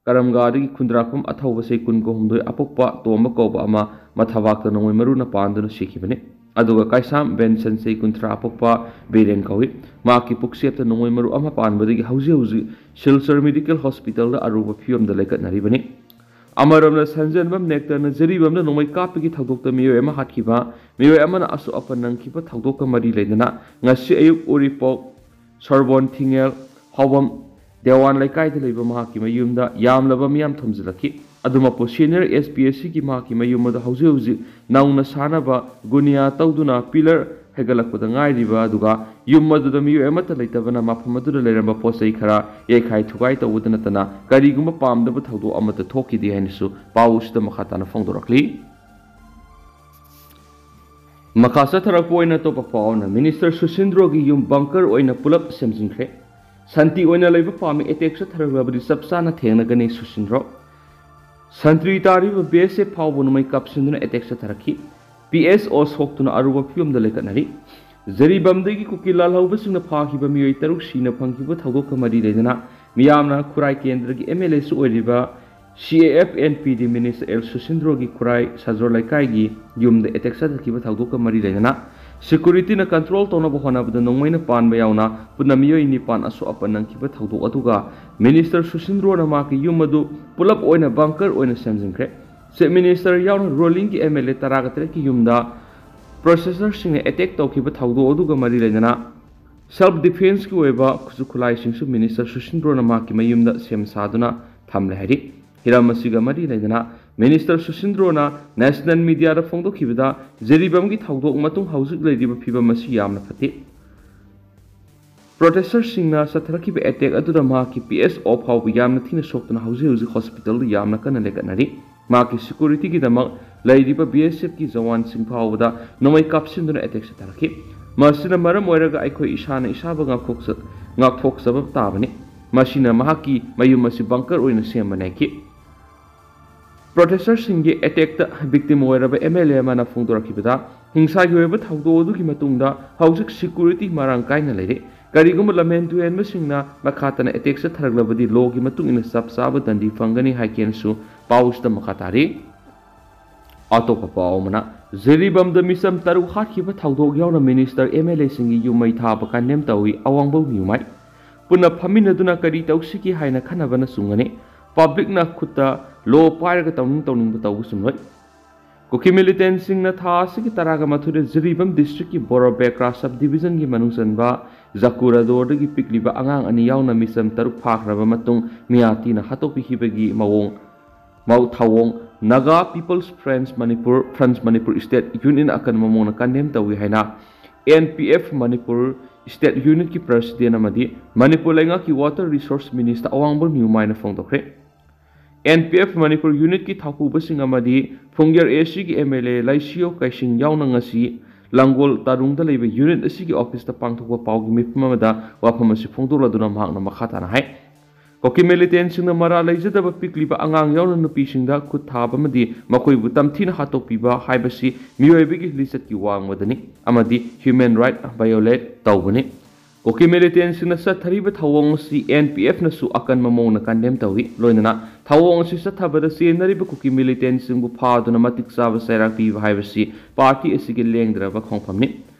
ꯀꯔꯝꯒꯥꯗꯒꯤ ꯈꯨꯟꯗ꯭ꯔꯥꯛꯄꯝ ꯑꯊꯧꯕ ꯆꯍꯤ ꯀꯨꯟꯒ ꯍꯨꯝꯗꯣꯏ ꯑꯄꯣꯛꯄ ꯇꯣꯝꯕ ꯀꯧꯕ ꯑꯃ ꯃꯊꯕꯥꯛꯇ ꯅꯣꯡꯃꯩ ꯃꯔꯨꯅ ꯄꯥꯟꯗꯨꯅ ꯁꯤꯈꯤꯕꯅꯤ꯫ ꯑꯗꯨꯒ ꯀꯥꯏꯁꯥꯝ ꯕꯦꯟꯁꯟ, ꯆꯍꯤ ꯀꯨꯟꯊ꯭ꯔꯥ ꯑꯄꯣꯛꯄ ꯕꯤꯔꯦꯟ ꯀꯧꯏ꯫ ꯃꯍꯥꯛꯀꯤ ꯄꯨꯛꯆꯦꯞꯇ ꯅꯣꯡꯃꯩ ꯃꯔꯨ ꯑꯃ ꯄꯥꯟꯕꯗꯒꯤ ꯍꯧꯖꯤꯛ ꯍꯧꯖꯤꯛ ꯁꯤꯜꯆꯔ ꯃꯦꯗꯤꯀꯦꯜ ꯍꯣꯁꯄꯤꯇꯥꯜꯗ ꯑꯔꯨꯕ ꯐꯤꯕꯝꯗ ꯂꯩꯈꯠꯅꯔꯤꯕꯅꯤ꯫ ꯑꯃꯔꯣꯝꯗ, ꯁꯟꯖꯦꯟꯕꯝ ꯅꯦꯛꯇꯔꯅ ꯖꯔꯤꯕꯝꯗ ꯅꯣꯡꯃꯩ ꯀꯥꯞꯄꯒꯤ ꯊꯧꯗꯣꯛꯇ ꯃꯤꯑꯣꯏ ꯑꯃ ꯍꯥꯠꯈꯤꯕ, ꯃꯤꯑꯣꯏ ꯑꯃꯅ ꯑꯁꯣꯛ ꯑꯄꯟ ꯅꯪꯈꯤꯕ ꯊꯧꯗꯣꯛꯀ ꯃꯔꯤ ꯂꯩꯅꯅ ꯉꯁꯤ ꯑꯌꯨꯛ ꯎꯔꯤꯄꯣꯛ ꯁꯣꯔꯕꯣꯟ ꯊꯤꯡꯉꯦꯜ ꯍꯥꯎꯕꯝ ꯗꯦꯋꯥꯟ ꯂꯩꯀꯥꯏꯗ ꯂꯩꯕ ꯃꯍꯥꯛꯀꯤ ꯃꯌꯨꯝꯗ ꯌꯥꯝꯂꯕ ꯃꯤꯌꯥꯝ ꯊꯣꯝꯖꯤꯜꯂꯛꯈꯤ꯫ ꯑꯗꯨꯃꯛꯄꯨ, ꯁꯦꯅꯤꯌꯔ ꯑꯦꯁ ꯄꯤ ꯑꯦꯁ ꯁꯤꯒꯤ ꯃꯍꯥꯛꯀꯤ ꯃꯌꯨꯝ ꯑꯗꯨ ꯍꯧꯖꯤꯛ ꯍꯧꯖꯤꯛ ꯅꯧꯅ ꯁꯥꯅꯕ ꯒꯨꯅꯤꯌꯥ ꯇꯧꯗꯨꯅ ꯄꯤꯂꯔ ꯍꯩꯒꯠꯂꯛꯄꯗ ꯉꯥꯏꯔꯤꯕ, ꯑꯗꯨꯒ ꯌꯨꯝ ꯑꯗꯨꯗ ꯃꯤꯑꯣꯏ ꯑꯃꯠꯇ ꯂꯩꯇꯕꯅ ꯃꯐꯝ ꯑꯗꯨꯗ ꯂꯩꯔꯝꯕ ꯄꯣꯠ ꯆꯩ ꯈꯔ ꯌꯩꯈꯥꯏ ꯊꯨꯒꯥꯏ ꯇꯧꯕꯗ ꯅꯠꯇꯅ ꯀꯔꯤꯒꯨꯝꯕ ꯄꯥꯝꯗꯕ ꯊꯧꯗꯣꯛ ꯑꯃꯠꯇ ꯊꯣꯛꯈꯤꯗꯦ ꯍꯥꯏꯅꯁꯨ ꯄꯥꯎ ꯑꯁꯤꯗ ꯃꯈꯥ ꯇꯥꯅ ꯐꯣꯡꯗꯣꯔꯛꯂꯤ꯫ ꯃꯈꯥ ꯆꯠꯊꯔꯛꯄ ꯑꯣꯏꯅ ꯑꯇꯣꯞꯄ ꯄꯥꯎ ꯑꯃꯅ, ꯃꯤꯅꯤꯁꯇꯔ ꯁꯨꯁꯤꯟꯗ꯭ꯔꯣꯒꯤ ꯌꯨꯝ ꯕꯪꯀꯔ ꯑꯣꯏꯅ ꯄꯨꯂꯞ ꯁꯦꯝꯖꯤꯟꯈ꯭ꯔꯦ꯫ ꯁꯥꯟꯇꯤ ꯑꯣꯏꯅ ꯂꯩꯕ ꯄꯥꯝꯃꯤ, ꯑꯦꯇꯦꯛ ꯆꯠꯊꯔꯛꯂꯕꯗꯤ ꯆꯞ ꯆꯥꯅ ꯊꯦꯡꯅꯒꯅꯤ, ꯁꯨꯁꯤꯟꯗ꯭ꯔꯣ꯫ ꯁꯟꯇ꯭ꯔꯤ ꯇꯥꯔꯤꯕ ꯕꯤ ꯑꯦꯁ ꯑꯦꯐ ꯐꯥꯎꯕ ꯅꯣꯡꯃꯩ ꯀꯥꯞꯁꯤꯟꯗꯨꯅ ꯑꯦꯇꯦꯛ ꯆꯠꯊꯔꯛꯈꯤ꯫ ꯄꯤ ꯑꯦꯁ ꯑꯣ ꯁꯣꯛꯇꯨꯅ ꯑꯔꯨꯕ ꯐꯤꯕꯝꯗ ꯂꯩꯈꯠꯅꯔꯤ꯫ ꯖꯔꯤꯕꯝꯗꯒꯤ ꯀꯨꯀꯤ ꯂꯥꯜꯍꯧꯕꯁꯤꯡꯅ ꯐꯥꯈꯤꯕ ꯃꯤꯑꯣꯏ ꯇꯔꯨꯛ ꯁꯤꯅ ꯐꯪꯈꯤꯕ ꯊꯧꯗꯣꯛꯀ ꯃꯔꯤ ꯂꯩꯅꯅ ꯃꯤꯌꯥꯝꯅ ꯈꯨꯔꯥꯏ ꯀꯦꯟꯗ꯭ꯔꯒꯤ ꯑꯦꯝ ꯑꯦꯜ ꯑꯦꯁꯨ ꯑꯣꯏꯔꯤꯕ ꯁꯤ A F N P D minister L ꯁꯨꯁꯤꯟꯗ꯭ꯔꯣꯒꯤ ꯈꯨꯔꯥꯏ ꯁꯥꯖꯣꯔ ꯂꯩꯀꯥꯏꯒꯤ ꯌꯨꯝꯗ ꯑꯦꯇꯦꯛ ꯆꯠꯊꯈꯤꯕ ꯊꯧꯗꯣꯛꯀ ꯃꯔꯤ ꯂꯩꯅꯅ ꯁꯦꯀ꯭ꯌꯨꯔꯤꯇꯤꯅ ꯀꯟꯇ꯭ꯔꯣꯜ ꯇꯧꯅꯕ ꯍꯣꯠꯅꯕꯗ ꯅꯣꯡꯃꯩꯅ ꯄꯥꯟꯕ ꯌꯥꯎꯅ ꯄꯨꯟꯅ ꯃꯤꯑꯣꯏ ꯅꯤꯄꯥꯟ ꯑꯁꯣꯛ ꯑꯄꯟ ꯅꯪꯈꯤꯕ ꯊꯧꯗꯣꯛ ꯑꯗꯨꯒ ꯃꯤꯅꯤꯁꯇꯔ ꯁꯨꯁꯤꯟꯗ꯭ꯔꯣꯅ ꯃꯍꯥꯛꯀꯤ ꯌꯨꯝ ꯑꯗꯨ ꯄꯨꯂꯞ ꯑꯣꯏꯅ ꯕꯪꯀꯔ ꯑꯣꯏꯅ ꯁꯦꯝꯖꯤꯟꯈ꯭ꯔꯦ꯫ ꯆꯤꯐ ꯃꯤꯅꯤꯁꯇꯔ ꯌꯥꯎꯅ ꯔꯨꯂꯤꯡꯒꯤ ꯑꯦꯝ ꯑꯦꯜ ꯑꯦ ꯇꯔꯥꯒ ꯇꯔꯦꯠꯀꯤ ꯌꯨꯝꯗ ꯄ꯭ꯔꯣꯁꯦꯁꯔꯁꯤꯡꯅ ꯑꯦꯇꯦꯛ ꯇꯧꯈꯤꯕ ꯊꯧꯗꯣꯛ ꯑꯗꯨꯒ ꯃꯔꯤ ꯂꯩꯅꯅ ꯁꯦꯜꯐ ꯗꯤꯐꯦꯟꯁꯀꯤ ꯑꯣꯏꯕ ꯈꯨꯠꯁꯨ ꯈꯨꯠꯂꯥꯏꯁꯤꯡꯁꯨ ꯃꯤꯅꯤꯁꯇꯔ ꯁꯨꯁꯤꯟꯗ꯭ꯔꯣꯅ ꯃꯍꯥꯛꯀꯤ ꯃꯌꯨꯝꯗ ꯁꯦꯝ ꯁꯥꯗꯨꯅ ꯊꯝꯂꯦ ꯍꯥꯏꯔꯤ꯫ ꯍꯤꯔꯝ ꯑꯁꯤꯒ ꯃꯔꯤ ꯂꯩꯅꯅ ꯃꯤꯅꯤꯁꯇꯔ ꯁꯨꯁꯤꯟꯗ꯭ꯔꯣꯅ ꯅꯦꯁꯅꯦꯜ ꯃꯤꯗꯤꯌꯥꯗ ꯐꯣꯡꯗꯣꯛꯈꯤꯕꯗ ꯖꯤꯔꯤꯕꯥꯝꯒꯤ ꯊꯧꯗꯣꯛ ꯃꯇꯨꯡ ꯍꯧꯖꯤꯛ ꯂꯩꯔꯤꯕ ꯐꯤꯕꯝ ꯑꯁꯤ ꯌꯥꯝꯅ ꯐꯠꯇꯦ꯫ ꯄ꯭ꯔꯣꯇꯦꯁꯇꯔꯁꯤꯡꯅ ꯆꯠꯊꯔꯛꯈꯤꯕ ꯑꯦꯇꯦꯛ ꯑꯗꯨꯗ ꯃꯍꯥꯛꯀꯤ ꯄꯤ ꯑꯦꯁ ꯑꯣ ꯐꯥꯎꯕ ꯌꯥꯝꯅ ꯊꯤꯅ ꯁꯣꯛꯇꯨꯅ ꯍꯧꯖꯤꯛ ꯍꯧꯖꯤꯛ ꯍꯣꯁꯄꯤꯇꯥꯜꯗ ꯌꯥꯝꯅ ꯀꯟꯅ ꯂꯩꯈꯠꯅꯔꯤ꯫ ꯃꯍꯥꯛꯀꯤ ꯁꯦꯀ꯭ꯌꯨꯔꯤꯇꯤꯒꯤꯗꯃꯛ ꯂꯩꯔꯤꯕ ꯕꯤ ꯑꯦꯁ ꯑꯦꯐꯀꯤ ꯖꯋꯥꯟꯁꯤꯡ ꯐꯥꯎꯕꯗ ꯅꯣꯡꯃꯩ ꯀꯥꯞꯁꯤꯟꯗꯨꯅ ꯑꯦꯇꯦꯛ ꯆꯠꯊꯔꯛꯈꯤ꯫ ꯃꯁꯤꯅ ꯃꯔꯝ ꯑꯣꯏꯔꯒ ꯑꯩꯈꯣꯏ ꯏꯁꯥꯅ ꯏꯁꯥꯕꯨ ꯉꯥꯛꯊꯣꯛꯆ-, ꯉꯥꯛꯊꯣꯛꯆꯕ ꯇꯥꯕꯅꯤ꯫ ꯃꯁꯤꯅ ꯃꯍꯥꯛꯀꯤ ꯃꯌꯨꯝ ꯑꯁꯤ ꯕꯪꯀꯔ ꯑꯣꯏꯅ ꯁꯦꯝꯕꯅꯤ ꯍꯥꯏꯈꯤ꯫ ꯄ꯭ꯔꯣꯇꯦꯁꯇꯔꯁꯤꯡꯒꯤ ꯑꯦꯇꯦꯛꯇ ꯚꯤꯛꯇꯤꯝ ꯑꯣꯏꯔꯕ ꯑꯦꯝ ꯑꯦꯜ ꯑꯦ ꯑꯃꯅ ꯐꯣꯡꯗꯣꯔꯛꯈꯤꯕꯗ, ꯍꯤꯡꯁꯥꯒꯤ ꯑꯣꯏꯕ ꯊꯧꯗꯣꯛ ꯑꯗꯨꯒꯤ ꯃꯇꯨꯡꯗ ꯍꯧꯖꯤꯛ ꯁꯦꯀ꯭ꯌꯨꯔꯤꯇꯤ ꯃꯔꯥꯡ ꯀꯥꯏꯅ ꯂꯩꯔꯦ꯫ ꯀꯔꯤꯒꯨꯝꯕ ꯂꯝꯍꯦꯟ ꯇꯨꯍꯦꯟꯕꯁꯤꯡꯅ ꯃꯈꯥ ꯇꯥꯅ ꯑꯦꯇꯦꯛ ꯆꯠꯊꯔꯛꯂꯕꯗꯤ ꯂꯣꯒꯤ ꯃꯇꯨꯡ ꯏꯟꯅ ꯆꯞ ꯆꯥꯕ ꯗꯟꯗꯤ ꯐꯪꯒꯅꯤ ꯍꯥꯏꯈꯤꯅꯁꯨ ꯄꯥꯎꯁꯤꯗ ꯃꯈꯥ ꯇꯥꯔꯤ꯫ ꯑꯇꯣꯞꯄ ꯄꯥꯎ ꯑꯃꯅ, ꯖꯤꯔꯤꯕꯥꯝꯗ ꯃꯤꯆꯝ ꯇꯔꯨꯛ ꯍꯥꯠꯈꯤꯕ ꯊꯧꯗꯣꯛ ꯌꯥꯎꯅ ꯃꯤꯅꯤꯁꯇꯔ, ꯑꯦꯝ ꯑꯦꯜ ꯑꯦꯁꯤꯡꯒꯤ ꯌꯨꯝ ꯃꯩ ꯊꯥꯕ ꯀꯟꯗꯦꯝ ꯇꯧꯏ ꯑꯋꯥꯡꯕꯧ ꯅ꯭ꯌꯨꯃꯥꯏ꯫ ꯄꯨꯟꯅ ꯐꯝꯃꯤꯟꯅꯗꯨꯅ ꯀꯔꯤ ꯇꯧꯁꯤꯒꯦ ꯍꯥꯏꯅ ꯈꯟꯅꯕꯅ ꯆꯨꯝꯒꯅꯤ꯫ ꯄꯕ꯭ꯂꯤꯛꯅ ꯈꯨꯠꯇ ꯂꯣ ꯄꯥꯏꯔꯒ ꯇꯧꯅꯤꯡ ꯇꯧꯅꯤꯡꯕ ꯇꯧꯕ ꯆꯨꯝꯂꯣꯏ꯫ ꯀꯨꯀꯤ ꯃꯤꯂꯤꯇꯦꯟꯁꯤꯡꯅ ꯊꯥ ꯑꯁꯤꯒꯤ ꯇꯔꯥꯒ ꯃꯥꯊꯣꯏꯗ ꯖꯤꯔꯤꯕꯥꯝ ꯗꯤꯁꯇ꯭ꯔꯤꯛꯀꯤ ꯕꯣꯔꯣꯕꯦꯀ꯭ꯔꯥ ꯁꯕ ꯗꯤꯕꯤꯖꯟꯒꯤ ꯃꯅꯨꯡ ꯆꯟꯕ ꯖꯀꯨꯔꯥꯗꯣꯔꯗꯒꯤ ꯄꯤꯛꯂꯤꯕ ꯑꯉꯥꯡ ꯑꯅꯤ ꯌꯥꯎꯅ ꯃꯤꯆꯝ ꯇꯔꯨꯛ ꯐꯥꯈ꯭ꯔꯕ ꯃꯇꯨꯡ ꯃꯤꯌꯥꯇꯤꯅ ꯍꯥꯠꯇꯣꯛꯄꯤꯈꯤꯕꯒꯤ ꯃꯑꯣꯡ ꯃꯧ ꯊꯧꯑꯣꯡ Naga peoples front Manipur, front Manipur state ꯌꯨꯅꯤꯠꯅ ꯑꯀꯟꯕ ꯃꯑꯣꯡꯗ ꯀꯟꯗꯦꯝ ꯇꯧꯏ ꯍꯥꯏꯅ N P F Manipur state ꯌꯨꯅꯤꯠꯀꯤ ꯄ꯭ꯔꯁꯤꯗꯦꯟ ꯑꯃꯗꯤ ꯃꯅꯤꯄꯨꯔ ꯂꯩꯉꯥꯛꯀꯤ ꯋꯥꯇꯔ ꯔꯤꯁꯣꯔꯁ ꯃꯤꯅꯤꯁꯇꯔ ꯑꯋꯥꯡꯕ ꯅ꯭ꯌꯨꯃꯥꯏꯅ ꯐꯣꯡꯗꯣꯛꯈ꯭ꯔꯦ꯫ ꯑꯦꯟ ꯄꯤ ꯑꯦꯐ ꯃꯅꯤꯄꯨꯔ ꯌꯨꯅꯤꯠꯀꯤ ꯊꯧꯄꯨꯕꯁꯤꯡ ꯑꯃꯗꯤ ꯐꯨꯡꯒꯦꯔ ꯑꯦ ꯁꯤꯒꯤ ꯑꯦꯝ ꯑꯦꯜ ꯑꯦ ꯂꯩꯁꯤꯌꯣ ꯀꯩꯁꯤꯡ ꯌꯥꯎꯅ ꯉꯁꯤ ꯂꯥꯡꯒꯣꯜ ꯇꯥꯔꯨꯡꯗ ꯂꯩꯕ ꯌꯨꯅꯤꯠ ꯑꯁꯤꯒꯤ ꯑꯣꯐꯤꯁꯇ ꯄꯥꯡꯊꯣꯛꯄ ꯄꯥꯎꯒꯤ ꯃꯤꯐꯝ ꯑꯃꯗ ꯋꯥꯐꯝ ꯑꯁꯤ ꯐꯣꯡꯗꯣꯛꯂꯗꯨꯅ ꯃꯍꯥꯛꯅ ꯃꯈꯥ ꯇꯥꯅ ꯍꯥꯏ, ꯀꯨꯀꯤ ꯃꯤꯂꯤꯇꯦꯟꯁꯤꯡꯅ ꯃꯔꯥ ꯂꯩꯖꯗꯕ ꯄꯤꯛꯂꯤꯕ ꯑꯉꯥꯡ ꯌꯥꯎꯅ ꯅꯨꯄꯤꯁꯤꯡꯗ ꯈꯨꯠ ꯊꯥꯕ ꯑꯃꯗꯤ ꯃꯈꯣꯏꯕꯨ ꯇꯝꯊꯤꯅ ꯍꯥꯠꯇꯣꯛꯄꯤꯕ ꯍꯥꯏꯕꯁꯤ ꯃꯤꯑꯣꯏꯕꯒꯤ ꯂꯤꯆꯠꯀꯤ ꯋꯥꯡꯃꯗꯅꯤ ꯑꯃꯗꯤ ꯍ꯭ꯌꯨꯃꯦꯟ ꯔꯥꯏꯠ ꯚꯥꯏꯑꯣꯂꯦꯠ ꯇꯧꯕꯅꯤ꯫ ꯀꯨꯀꯤ ꯃꯤꯂꯤꯇꯦꯟꯁꯤꯡꯅ ꯆꯠꯊꯔꯤꯕ ꯊꯧꯑꯣꯡ ꯑꯁꯤ ꯑꯦꯟ ꯄꯤ ꯑꯦꯐꯅꯁꯨ ꯑꯀꯟꯕ ꯃꯑꯣꯡꯗ ꯀꯟꯗꯦꯝ ꯇꯧꯏ꯫ ꯂꯣꯏꯅꯅ ꯊꯧꯑꯣꯡ ꯑꯁꯤ ꯆꯠꯊꯕꯗ ꯆꯦꯟꯅꯔꯤꯕ ꯀꯨꯀꯤ ꯃꯤꯂꯤꯇꯦꯟꯁꯤꯡꯕꯨ ꯐꯥꯗꯨꯅ ꯃꯇꯤꯛ ꯆꯥꯕ ꯆꯩꯔꯥꯛ ꯄꯤꯕ ꯍꯥꯏꯕꯁꯤ ꯄꯥꯔꯇꯤ ꯑꯁꯤꯒꯤ ꯂꯦꯡꯗ꯭ꯔꯕ ꯈꯣꯡꯐꯝꯅꯤ꯫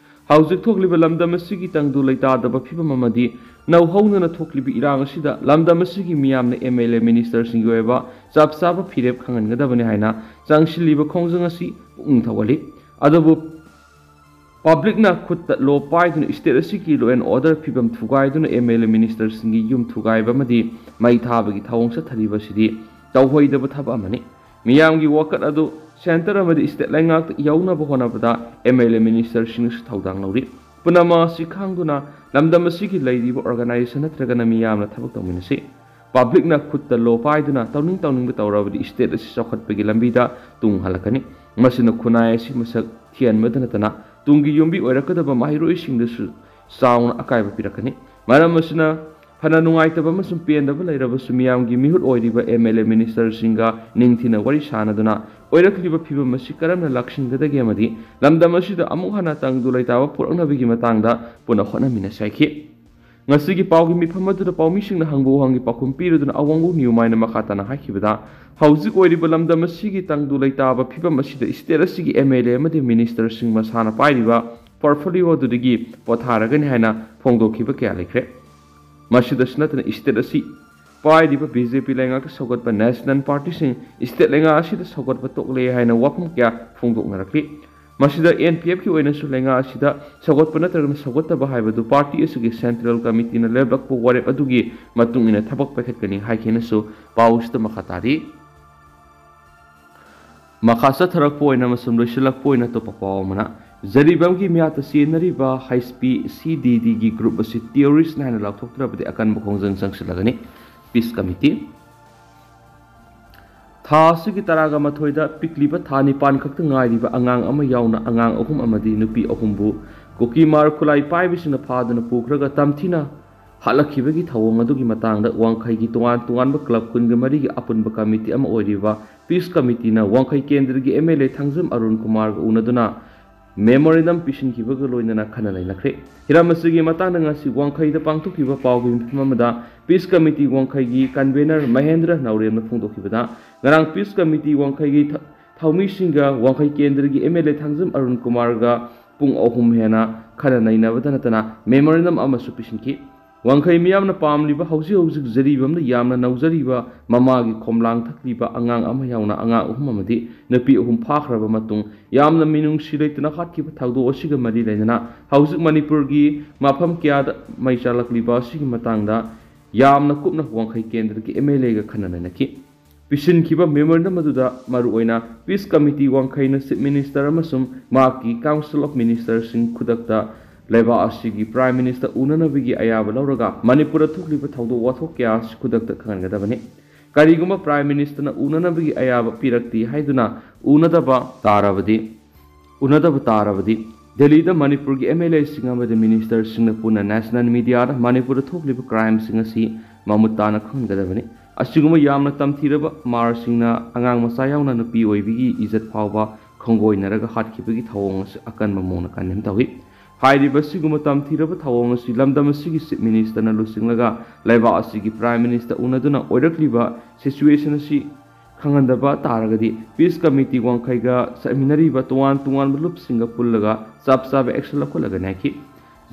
ꯍꯧꯖꯤꯛ ꯊꯣꯛꯂꯤꯕ ꯂꯝꯗꯝ ꯑꯁꯤꯒꯤ ꯇꯪꯗꯨ ꯂꯩꯇꯥꯗꯕ ꯐꯤꯕꯝ ꯑꯃꯗꯤ ꯅꯧꯍꯧꯅꯅ ꯊꯣꯛꯂꯤꯕ ꯏꯔꯥꯡ ꯑꯁꯤꯗ ꯂꯝꯗꯝ ꯑꯁꯤꯒꯤ ꯃꯤꯌꯥꯝꯅ ꯑꯦꯝ ꯑꯦꯜ ꯑꯦ ꯃꯤꯅꯤꯁꯇꯔꯁꯤꯡꯒꯤ ꯑꯣꯏꯕ ꯆꯞ ꯆꯥꯕ ꯐꯤꯔꯦꯞ ꯈꯪꯍꯟꯒꯗꯕꯅꯤ ꯍꯥꯏꯅ ꯆꯪꯁꯤꯜꯂꯤꯕ ꯈꯣꯡꯖꯪ ꯑꯁꯤ ꯄꯨꯛꯅꯤꯡ ꯊꯧꯒꯠꯂꯤ꯫ ꯑꯗꯨꯕꯨ ꯄꯕ꯭ꯂꯤꯛꯅ ꯈꯨꯠꯇ ꯂꯣ ꯄꯥꯏꯗꯨꯅ ꯁ꯭ꯇꯦꯠ ꯑꯁꯤꯒꯤ ꯂꯣ ꯑꯦꯟ ꯑꯣꯔꯗꯔ ꯐꯤꯕꯝ ꯊꯨꯒꯥꯏꯗꯨꯅ ꯑꯦꯝ ꯑꯦꯜ ꯑꯦ ꯃꯤꯅꯤꯁꯇꯔꯁꯤꯡꯒꯤ ꯌꯨꯝ ꯊꯨꯒꯥꯏꯕ ꯑꯃꯗꯤ ꯃꯩ ꯊꯥꯕꯒꯤ ꯊꯧꯑꯣꯡ ꯆꯠꯊꯔꯤꯕ ꯑꯁꯤꯗꯤ ꯇꯧꯍꯩꯗꯕ ꯊꯕꯛ ꯑꯃꯅꯤ꯫ ꯃꯤꯌꯥꯝꯒꯤ ꯋꯥꯀꯠ ꯑꯗꯨ ꯁꯦꯟꯇꯔ ꯑꯃꯗꯤ ꯁ꯭ꯇꯦꯠ ꯂꯩꯉꯥꯛꯇ ꯌꯧꯅꯕ ꯍꯣꯠꯅꯕꯗ ꯑꯦꯝ ꯑꯦꯜ ꯑꯦ ꯃꯤꯅꯤꯁꯇꯔꯁꯤꯡꯅꯁꯨ ꯊꯧꯗꯥꯡ ꯂꯧꯔꯤ꯫ ꯄꯨꯝꯅꯃꯛ ꯑꯁꯤ ꯈꯪꯗꯨꯅ ꯂꯝꯗꯝ ꯑꯁꯤꯒꯤ ꯂꯩꯔꯤꯕ ꯑꯣꯔꯒꯅꯥꯏꯖꯦꯁꯟ ꯅꯠꯇ꯭ꯔꯒꯅ ꯃꯤꯌꯥꯝꯅ ꯊꯕꯛ ꯇꯧꯃꯤꯟꯅꯁꯤ꯫ ꯄꯕ꯭ꯂꯤꯛꯅ ꯈꯨꯠꯇ ꯂꯣ ꯄꯥꯏꯗꯨꯅ ꯇꯧꯅꯤꯡ ꯇꯧꯅꯤꯡꯕ ꯇꯧꯔꯕꯗꯤ ꯁ꯭ꯇꯦꯠ ꯑꯁꯤ ꯆꯥꯎꯈꯠꯄꯒꯤ ꯂꯝꯕꯤꯗ ꯇꯨꯡ ꯍꯜꯂꯛꯀꯅꯤ꯫ ꯃꯁꯤꯅ ꯈꯨꯟꯅꯥꯏ ꯑꯁꯤ ꯃꯁꯛ ꯊꯤꯍꯟꯕꯗ ꯅꯠꯇꯅ ꯇꯨꯡꯒꯤ ꯌꯨꯝꯕꯤ ꯑꯣꯏꯔꯛꯀꯗꯕ ꯃꯍꯩꯔꯣꯏꯁꯤꯡꯗꯁꯨ ꯆꯥꯎꯅ ꯑꯀꯥꯏꯕ ꯄꯤꯔꯛꯀꯅꯤ꯫ ꯃꯔꯝ ꯑꯁꯤꯅ ꯐꯅ ꯅꯨꯡꯉꯥꯏꯇꯕ ꯑꯃꯁꯨꯡ ꯄꯦꯟꯗꯕ ꯂꯩꯔꯕꯁꯨ ꯃꯤꯌꯥꯝꯒꯤ ꯃꯤꯍꯨꯠ ꯑꯣꯏꯔꯤꯕ ꯑꯦꯝ ꯑꯦꯜ ꯑꯦ ꯃꯤꯅꯤꯁꯇꯔꯁꯤꯡꯒ ꯅꯤꯡꯊꯤꯅ ꯋꯥꯔꯤ ꯁꯥꯅꯗꯨꯅ ꯑꯣꯏꯔꯛꯂꯤꯕ ꯐꯤꯕꯝ ꯑꯁꯤ ꯀꯔꯝꯅ ꯂꯥꯛꯁꯤꯟꯒꯗꯒꯦ ꯑꯃꯗꯤ ꯂꯝꯗꯝ ꯑꯁꯤꯗ ꯑꯃꯨꯛ ꯍꯟꯅ ꯇꯪꯗꯨ ꯂꯩꯇꯥꯕ ꯄꯨꯔꯛꯅꯕꯒꯤ ꯃꯇꯥꯡꯗ ꯄꯨꯟꯅ ꯍꯣꯠꯅꯃꯤꯟꯅꯁꯤ ꯍꯥꯏꯈꯤ꯫ ꯉꯁꯤꯒꯤ ꯄꯥꯎꯒꯤ ꯃꯤꯐꯝ ꯑꯗꯨꯗ ꯄꯥꯎꯃꯤꯁꯤꯡꯅ ꯍꯪꯕ ꯋꯥꯍꯪꯒꯤ ꯄꯥꯎꯈꯨꯝ ꯄꯤꯔꯗꯨꯅ ꯑꯋꯥꯡꯕꯨ ꯅ꯭ꯌꯨꯃꯥꯏꯅ ꯃꯈꯥ ꯇꯥꯅ ꯍꯥꯏꯈꯤꯕꯗ, ꯍꯧꯖꯤꯛ ꯑꯣꯏꯔꯤꯕ ꯂꯝꯗꯝ ꯑꯁꯤꯒꯤ ꯇꯪꯗꯨ ꯂꯩꯇꯥꯕ ꯐꯤꯕꯝ ꯑꯁꯤꯗ state ꯑꯁꯤꯒꯤ MLA ꯑꯃꯗꯤ ministerꯁꯤꯡ ꯃꯁꯥꯅ ꯄꯥꯏꯔꯤꯕ portfolio ꯑꯗꯨꯗꯒꯤ ꯄꯣꯊꯥꯔꯒꯅꯤ ꯍꯥꯏꯅ ꯐꯣꯡꯗꯣꯛꯈꯤꯕ ꯀꯌꯥ ꯂꯩꯈ꯭ꯔꯦ꯫ ꯃꯁꯤꯗꯁꯨ ꯅꯠꯇꯅ state ꯑꯁꯤ ꯄꯥꯏꯔꯤꯕ BJP ꯂꯩꯉꯥꯛꯇ ꯁꯧꯒꯠꯄ national partyꯁꯤꯡ state ꯂꯩꯉꯥꯛ ꯑꯁꯤꯗ ꯁꯧꯒꯠꯄ ꯇꯣꯛꯂꯦ ꯍꯥꯏꯅ ꯋꯥꯐꯝ ꯀꯌꯥ ꯐꯣꯡꯗꯣꯛꯅꯔꯛꯂꯤ꯫ ꯃꯁꯤꯗ NPFꯀꯤ ꯑꯣꯏꯅꯁꯨ ꯂꯩꯉꯥꯛ ꯑꯁꯤꯗ ꯁꯧꯒꯠꯄ ꯅꯠꯇ꯭ꯔꯒꯅ ꯁꯧꯒꯠꯇꯕ ꯍꯥꯏꯕꯗꯨ party ꯑꯁꯤꯒꯤ central committeeꯅ ꯂꯦꯞꯂꯛꯄ ꯋꯥꯔꯦꯞ ꯑꯗꯨꯒꯤ ꯃꯇꯨꯡ ꯏꯟꯅ ꯊꯕꯛ ꯄꯥꯏꯈꯠꯀꯅꯤ ꯍꯥꯏꯈꯤꯅꯁꯨ ꯄꯥꯎꯁꯤꯗ ꯃꯈꯥ ꯇꯥꯔꯤ꯫ ꯃꯈꯥ ꯆꯠꯊꯔꯛꯄ ꯑꯣꯏꯅ ꯑꯃꯁꯨꯡ ꯂꯣꯏꯁꯤꯜꯂꯛꯄ ꯑꯣꯏꯅ ꯑꯇꯣꯞꯄ ꯄꯥꯎ ꯑꯃꯅ, ꯖꯔꯤꯕꯥꯝꯒꯤ ꯃꯤꯌꯥꯠꯇ ꯆꯦꯟꯅꯔꯤꯕ HPCDDꯒꯤ group ꯑꯁꯤ terroristꯅꯤ ꯍꯥꯏꯅ ꯂꯥꯎꯊꯣꯛꯇ꯭ꯔꯕꯗꯤ ꯑꯀꯟꯕ ꯈꯣꯡꯖꯪ ꯆꯪꯁꯤꯜꯂꯒꯅꯤ꯫ Peace Committee꯫ ꯊꯥ ꯑꯁꯤꯒꯤ ꯇꯔꯥꯒ ꯃꯥꯊꯣꯏꯗ ꯄꯤꯛꯂꯤꯕ ꯊꯥ ꯅꯤꯄꯥꯟ ꯈꯛꯇ ꯉꯥꯏꯔꯤꯕ ꯑꯉꯥꯡ ꯑꯃ ꯌꯥꯎꯅ ꯑꯉꯥꯡ ꯑꯍꯨꯝ ꯑꯃꯗꯤ ꯅꯨꯄꯤ ꯑꯍꯨꯝꯕꯨ ꯀꯨꯀꯤ ꯃꯥꯔ ꯈꯨꯠꯂꯥꯏ ꯄꯥꯏꯕꯁꯤꯡꯅ ꯐꯥꯗꯨꯅ ꯄꯨꯈ꯭ꯔꯒ ꯇꯝꯊꯤꯅ ꯍꯥꯠꯂꯛꯈꯤꯕꯒꯤ ꯊꯧꯑꯣꯡ ꯑꯗꯨꯒꯤ ꯃꯇꯥꯡꯗ ꯋꯥꯡꯈꯩꯒꯤ ꯇꯣꯉꯥꯟ ꯇꯣꯉꯥꯟꯕ club ꯀꯨꯟꯒ ꯃꯔꯤꯒꯤ ꯑꯄꯨꯟꯕ committee ꯑꯃ ꯑꯣꯏꯔꯤꯕ Peace Committeeꯅ ꯋꯥꯡꯈꯩ ꯀꯦꯟꯗ꯭ꯔꯒꯤ MLA ꯊꯥꯡꯖꯝ ꯑꯔꯨꯟ ꯀꯨꯃꯥꯔꯒ ꯎꯅꯗꯨꯅ memorandum ꯄꯤꯁꯤꯟꯈꯤꯕꯒ ꯂꯣꯏꯅꯅ ꯈꯟꯅ ꯅꯩꯅꯈ꯭ꯔꯦ꯫ ꯍꯤꯔꯝ ꯑꯁꯤꯒꯤ ꯃꯇꯥꯡꯗ ꯉꯁꯤ ꯋꯥꯡꯈꯩꯗ ꯄꯥꯡꯊꯣꯛꯈꯤꯕ ꯄꯥꯎꯒꯤ ꯃꯤꯐꯝ ꯑꯃꯗ Peace Committee ꯋꯥꯡꯈꯩꯒꯤ convener ꯃꯍꯦꯟꯗ꯭ꯔ ꯅꯧꯔꯦꯝꯅ ꯐꯣꯡꯗꯣꯛꯈꯤꯕꯗ, ꯉꯔꯥꯡ Peace Committee ꯋꯥꯡꯈꯩꯒꯤ ꯊ-, ꯊꯧꯃꯤꯁꯤꯡꯒ ꯋꯥꯡꯈꯩ ꯀꯦꯟꯗ꯭ꯔꯒꯤ MLA ꯊꯥꯡꯖꯝ ꯑꯔꯨꯟ ꯀꯨꯃꯥꯔꯒ ꯄꯨꯡ ꯑꯍꯨꯝ ꯍꯦꯟꯅ ꯈꯟꯅ ꯅꯩꯅꯕꯗ ꯅꯠꯇꯅ memorandum ꯑꯃꯁꯨ ꯄꯤꯁꯤꯟꯈꯤ꯫ ꯋꯥꯡꯈꯩ ꯃꯤꯌꯥꯝꯅ ꯄꯥꯝꯂꯤꯕ, ꯍꯧꯖꯤꯛ ꯍꯧꯖꯤꯛ ꯖꯔꯤꯕꯥꯝꯗ ꯌꯥꯝꯅ ꯅꯧꯖꯔꯤꯕ, ꯃꯃꯥꯒꯤ ꯈꯣꯝꯂꯥꯡ ꯊꯛꯂꯤꯕ ꯑꯉꯥꯡ ꯑꯃ ꯌꯥꯎꯅ ꯑꯉꯥꯡ ꯑꯍꯨꯝ ꯑꯃꯗꯤ ꯅꯨꯄꯤ ꯑꯍꯨꯝ ꯐꯥꯈ꯭ꯔꯕ ꯃꯇꯨꯡ ꯌꯥꯝꯅ ꯃꯤꯅꯨꯡꯁꯤ ꯂꯩꯇꯅ ꯍꯥꯠꯈꯤꯕ ꯊꯧꯗꯣꯛ ꯑꯁꯤꯒ ꯃꯔꯤ ꯂꯩꯅꯅ ꯍꯧꯖꯤꯛ ꯃꯅꯤꯄꯨꯔꯒꯤ ꯃꯐꯝ ꯀꯌꯥꯗ ꯃꯩ ꯆꯥꯛꯂꯛꯂꯤꯕ ꯑꯁꯤꯒꯤ ꯃꯇꯥꯡꯗ ꯌꯥꯝꯅ ꯀꯨꯞꯅ ꯋꯥꯡꯈꯩ ꯀꯦꯟꯗ꯭ꯔꯒꯤ MLAꯒ ꯈꯟꯅ ꯅꯩꯅꯈꯤ꯫ ꯄꯤꯁꯤꯟꯈꯤꯕ memorandum ꯑꯗꯨꯗ ꯃꯔꯨꯑꯣꯏꯅ Peace Committee ꯋꯥꯡꯈꯩꯅ Chief Minister ꯑꯃꯁꯨꯡ ꯃꯍꯥꯛꯀꯤ Council of Ministerꯁꯤꯡ ꯈꯨꯗꯛꯇ ꯂꯩꯕꯥꯛ ꯑꯁꯤꯒꯤ Prime Minister ꯎꯅꯅꯕꯒꯤ ꯑꯌꯥꯕ ꯂꯧꯔꯒ ꯃꯅꯤꯄꯨꯔꯗ ꯊꯣꯛꯂꯤꯕ ꯊꯧꯗꯣꯛ ꯋꯥꯊꯣꯛ ꯀꯌꯥ ꯑꯁꯤ ꯈꯨꯗꯛꯇ ꯈꯪꯍꯟꯒꯗꯕꯅꯤ꯫ ꯀꯔꯤꯒꯨꯝꯕ Prime Ministerꯅ ꯎꯅꯅꯕꯒꯤ ꯑꯌꯥꯕ ꯄꯤꯔꯛꯇꯦ ꯍꯥꯏꯗꯨꯅ ꯎꯅꯗꯕ ꯇꯥꯔꯕꯗꯤ, ꯎꯅꯗꯕ ꯇꯥꯔꯕꯗꯤ, ꯗꯦꯜꯂꯤꯗ ꯃꯅꯤꯄꯨꯔꯒꯤ MLAꯁꯤꯡ ꯑꯃꯗꯤ ministerꯁꯤꯡꯅ ꯄꯨꯟꯅ national mediaꯗ ꯃꯅꯤꯄꯨꯔꯗ ꯊꯣꯛꯂꯤꯕ crimeꯁꯤꯡ ꯑꯁꯤ ꯃꯃꯨꯠ ꯇꯥꯅ ꯈꯪꯍꯟꯒꯗꯕꯅꯤ꯫ ꯑꯁꯤꯒꯨꯝꯕ ꯌꯥꯝꯅ ꯇꯝꯊꯤꯔꯕ ꯃꯥꯔꯁꯤꯡꯅ ꯑꯉꯥꯡ ꯃꯆꯥ ꯌꯥꯎꯅ ꯅꯨꯄꯤ ꯑꯣꯏꯕꯤꯒꯤ ꯏꯖꯠ ꯐꯥꯎꯕ ꯈꯣꯡꯒꯣꯏꯅꯔꯒ ꯍꯥꯠꯈꯤꯕꯒꯤ ꯊꯧꯑꯣꯡ ꯑꯁꯤ ꯑꯀꯟꯕ ꯃꯑꯣꯡꯗ condemn ꯇꯧꯏ꯫ ꯍꯥꯏꯔꯤꯕ ꯑꯁꯤꯒꯨꯝꯕ ꯇꯝꯊꯤꯔꯕ ꯊꯧꯑꯣꯡ ꯑꯁꯤ ꯂꯝꯗꯝ ꯑꯁꯤꯒꯤ Chief Minister ꯅ ꯂꯨꯆꯤꯡꯂꯒ ꯂꯩꯕꯥꯛ ꯑꯁꯤꯒꯤ Prime Minister ꯎꯅꯗꯨꯅ ꯑꯣꯏꯔꯛꯂꯤꯕ situation ꯑꯁꯤ ꯈꯪꯍꯟꯗꯕ ꯇꯥꯔꯒꯗꯤ Peace Committee ꯋꯥꯡꯈꯩꯒ ꯆꯠꯃꯤꯟꯅꯔꯤꯕ ꯇꯣꯉꯥꯟ ꯇꯣꯉꯥꯟꯕ ꯂꯨꯞꯁꯤꯡꯒ ꯄꯨꯜꯂꯒ ꯆꯞ ꯆꯥꯕ action ꯂꯧꯈꯠꯂꯒꯅꯤ ꯍꯥꯏꯈꯤ꯫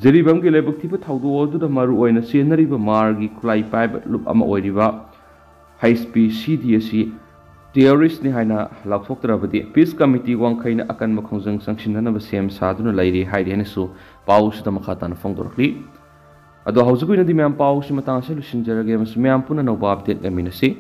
ꯖꯤꯔꯤꯕꯥꯝꯒꯤ ꯂꯥꯏꯕꯛ ꯊꯤꯕ ꯊꯧꯗꯣꯛ ꯑꯗꯨꯗ ꯃꯔꯨ ꯑꯣꯏꯅ ꯆꯦꯟꯅꯔꯤꯕ ꯃꯥꯔꯒꯤ ꯈꯨꯠꯂꯥꯏ ꯄꯥꯏꯕ ꯂꯨꯞ ꯑꯃ ꯑꯣꯏꯔꯤꯕ H P C D ꯑꯁꯤ terrorist ꯅꯤ ꯍꯥꯏꯅ ꯂꯥꯎꯊꯣꯛꯇ꯭ꯔꯕꯗꯤ Peace Committee ꯋꯥꯡꯈꯩꯅ ꯑꯀꯟꯕ ꯈꯣꯡꯖꯪ ꯆꯪꯁꯤꯟꯅꯅꯕ ꯁꯦꯝ ꯁꯥꯗꯨꯅ ꯂꯩꯔꯤ ꯍꯥꯏꯔꯤ ꯍꯥꯏꯅꯁꯨ ꯄꯥꯎꯁꯤꯗ ꯃꯈꯥ ꯇꯥꯅ ꯐꯣꯡꯗꯣꯔꯛꯂꯤ꯫ ꯑꯗꯣ ꯍꯧꯖꯤꯛ ꯑꯣꯏꯅꯗꯤ ꯃꯌꯥꯝ ꯄꯥꯎꯁꯤ ꯃꯇꯥꯡ ꯑꯁꯤꯗ ꯂꯣꯏꯁꯤꯟꯖꯔꯒꯦ ꯑꯃꯁꯨꯡ ꯃꯌꯥꯝ ꯄꯨꯟꯅ ꯑꯅꯧꯕ update ꯂꯩꯃꯤꯟꯅꯁꯤ꯫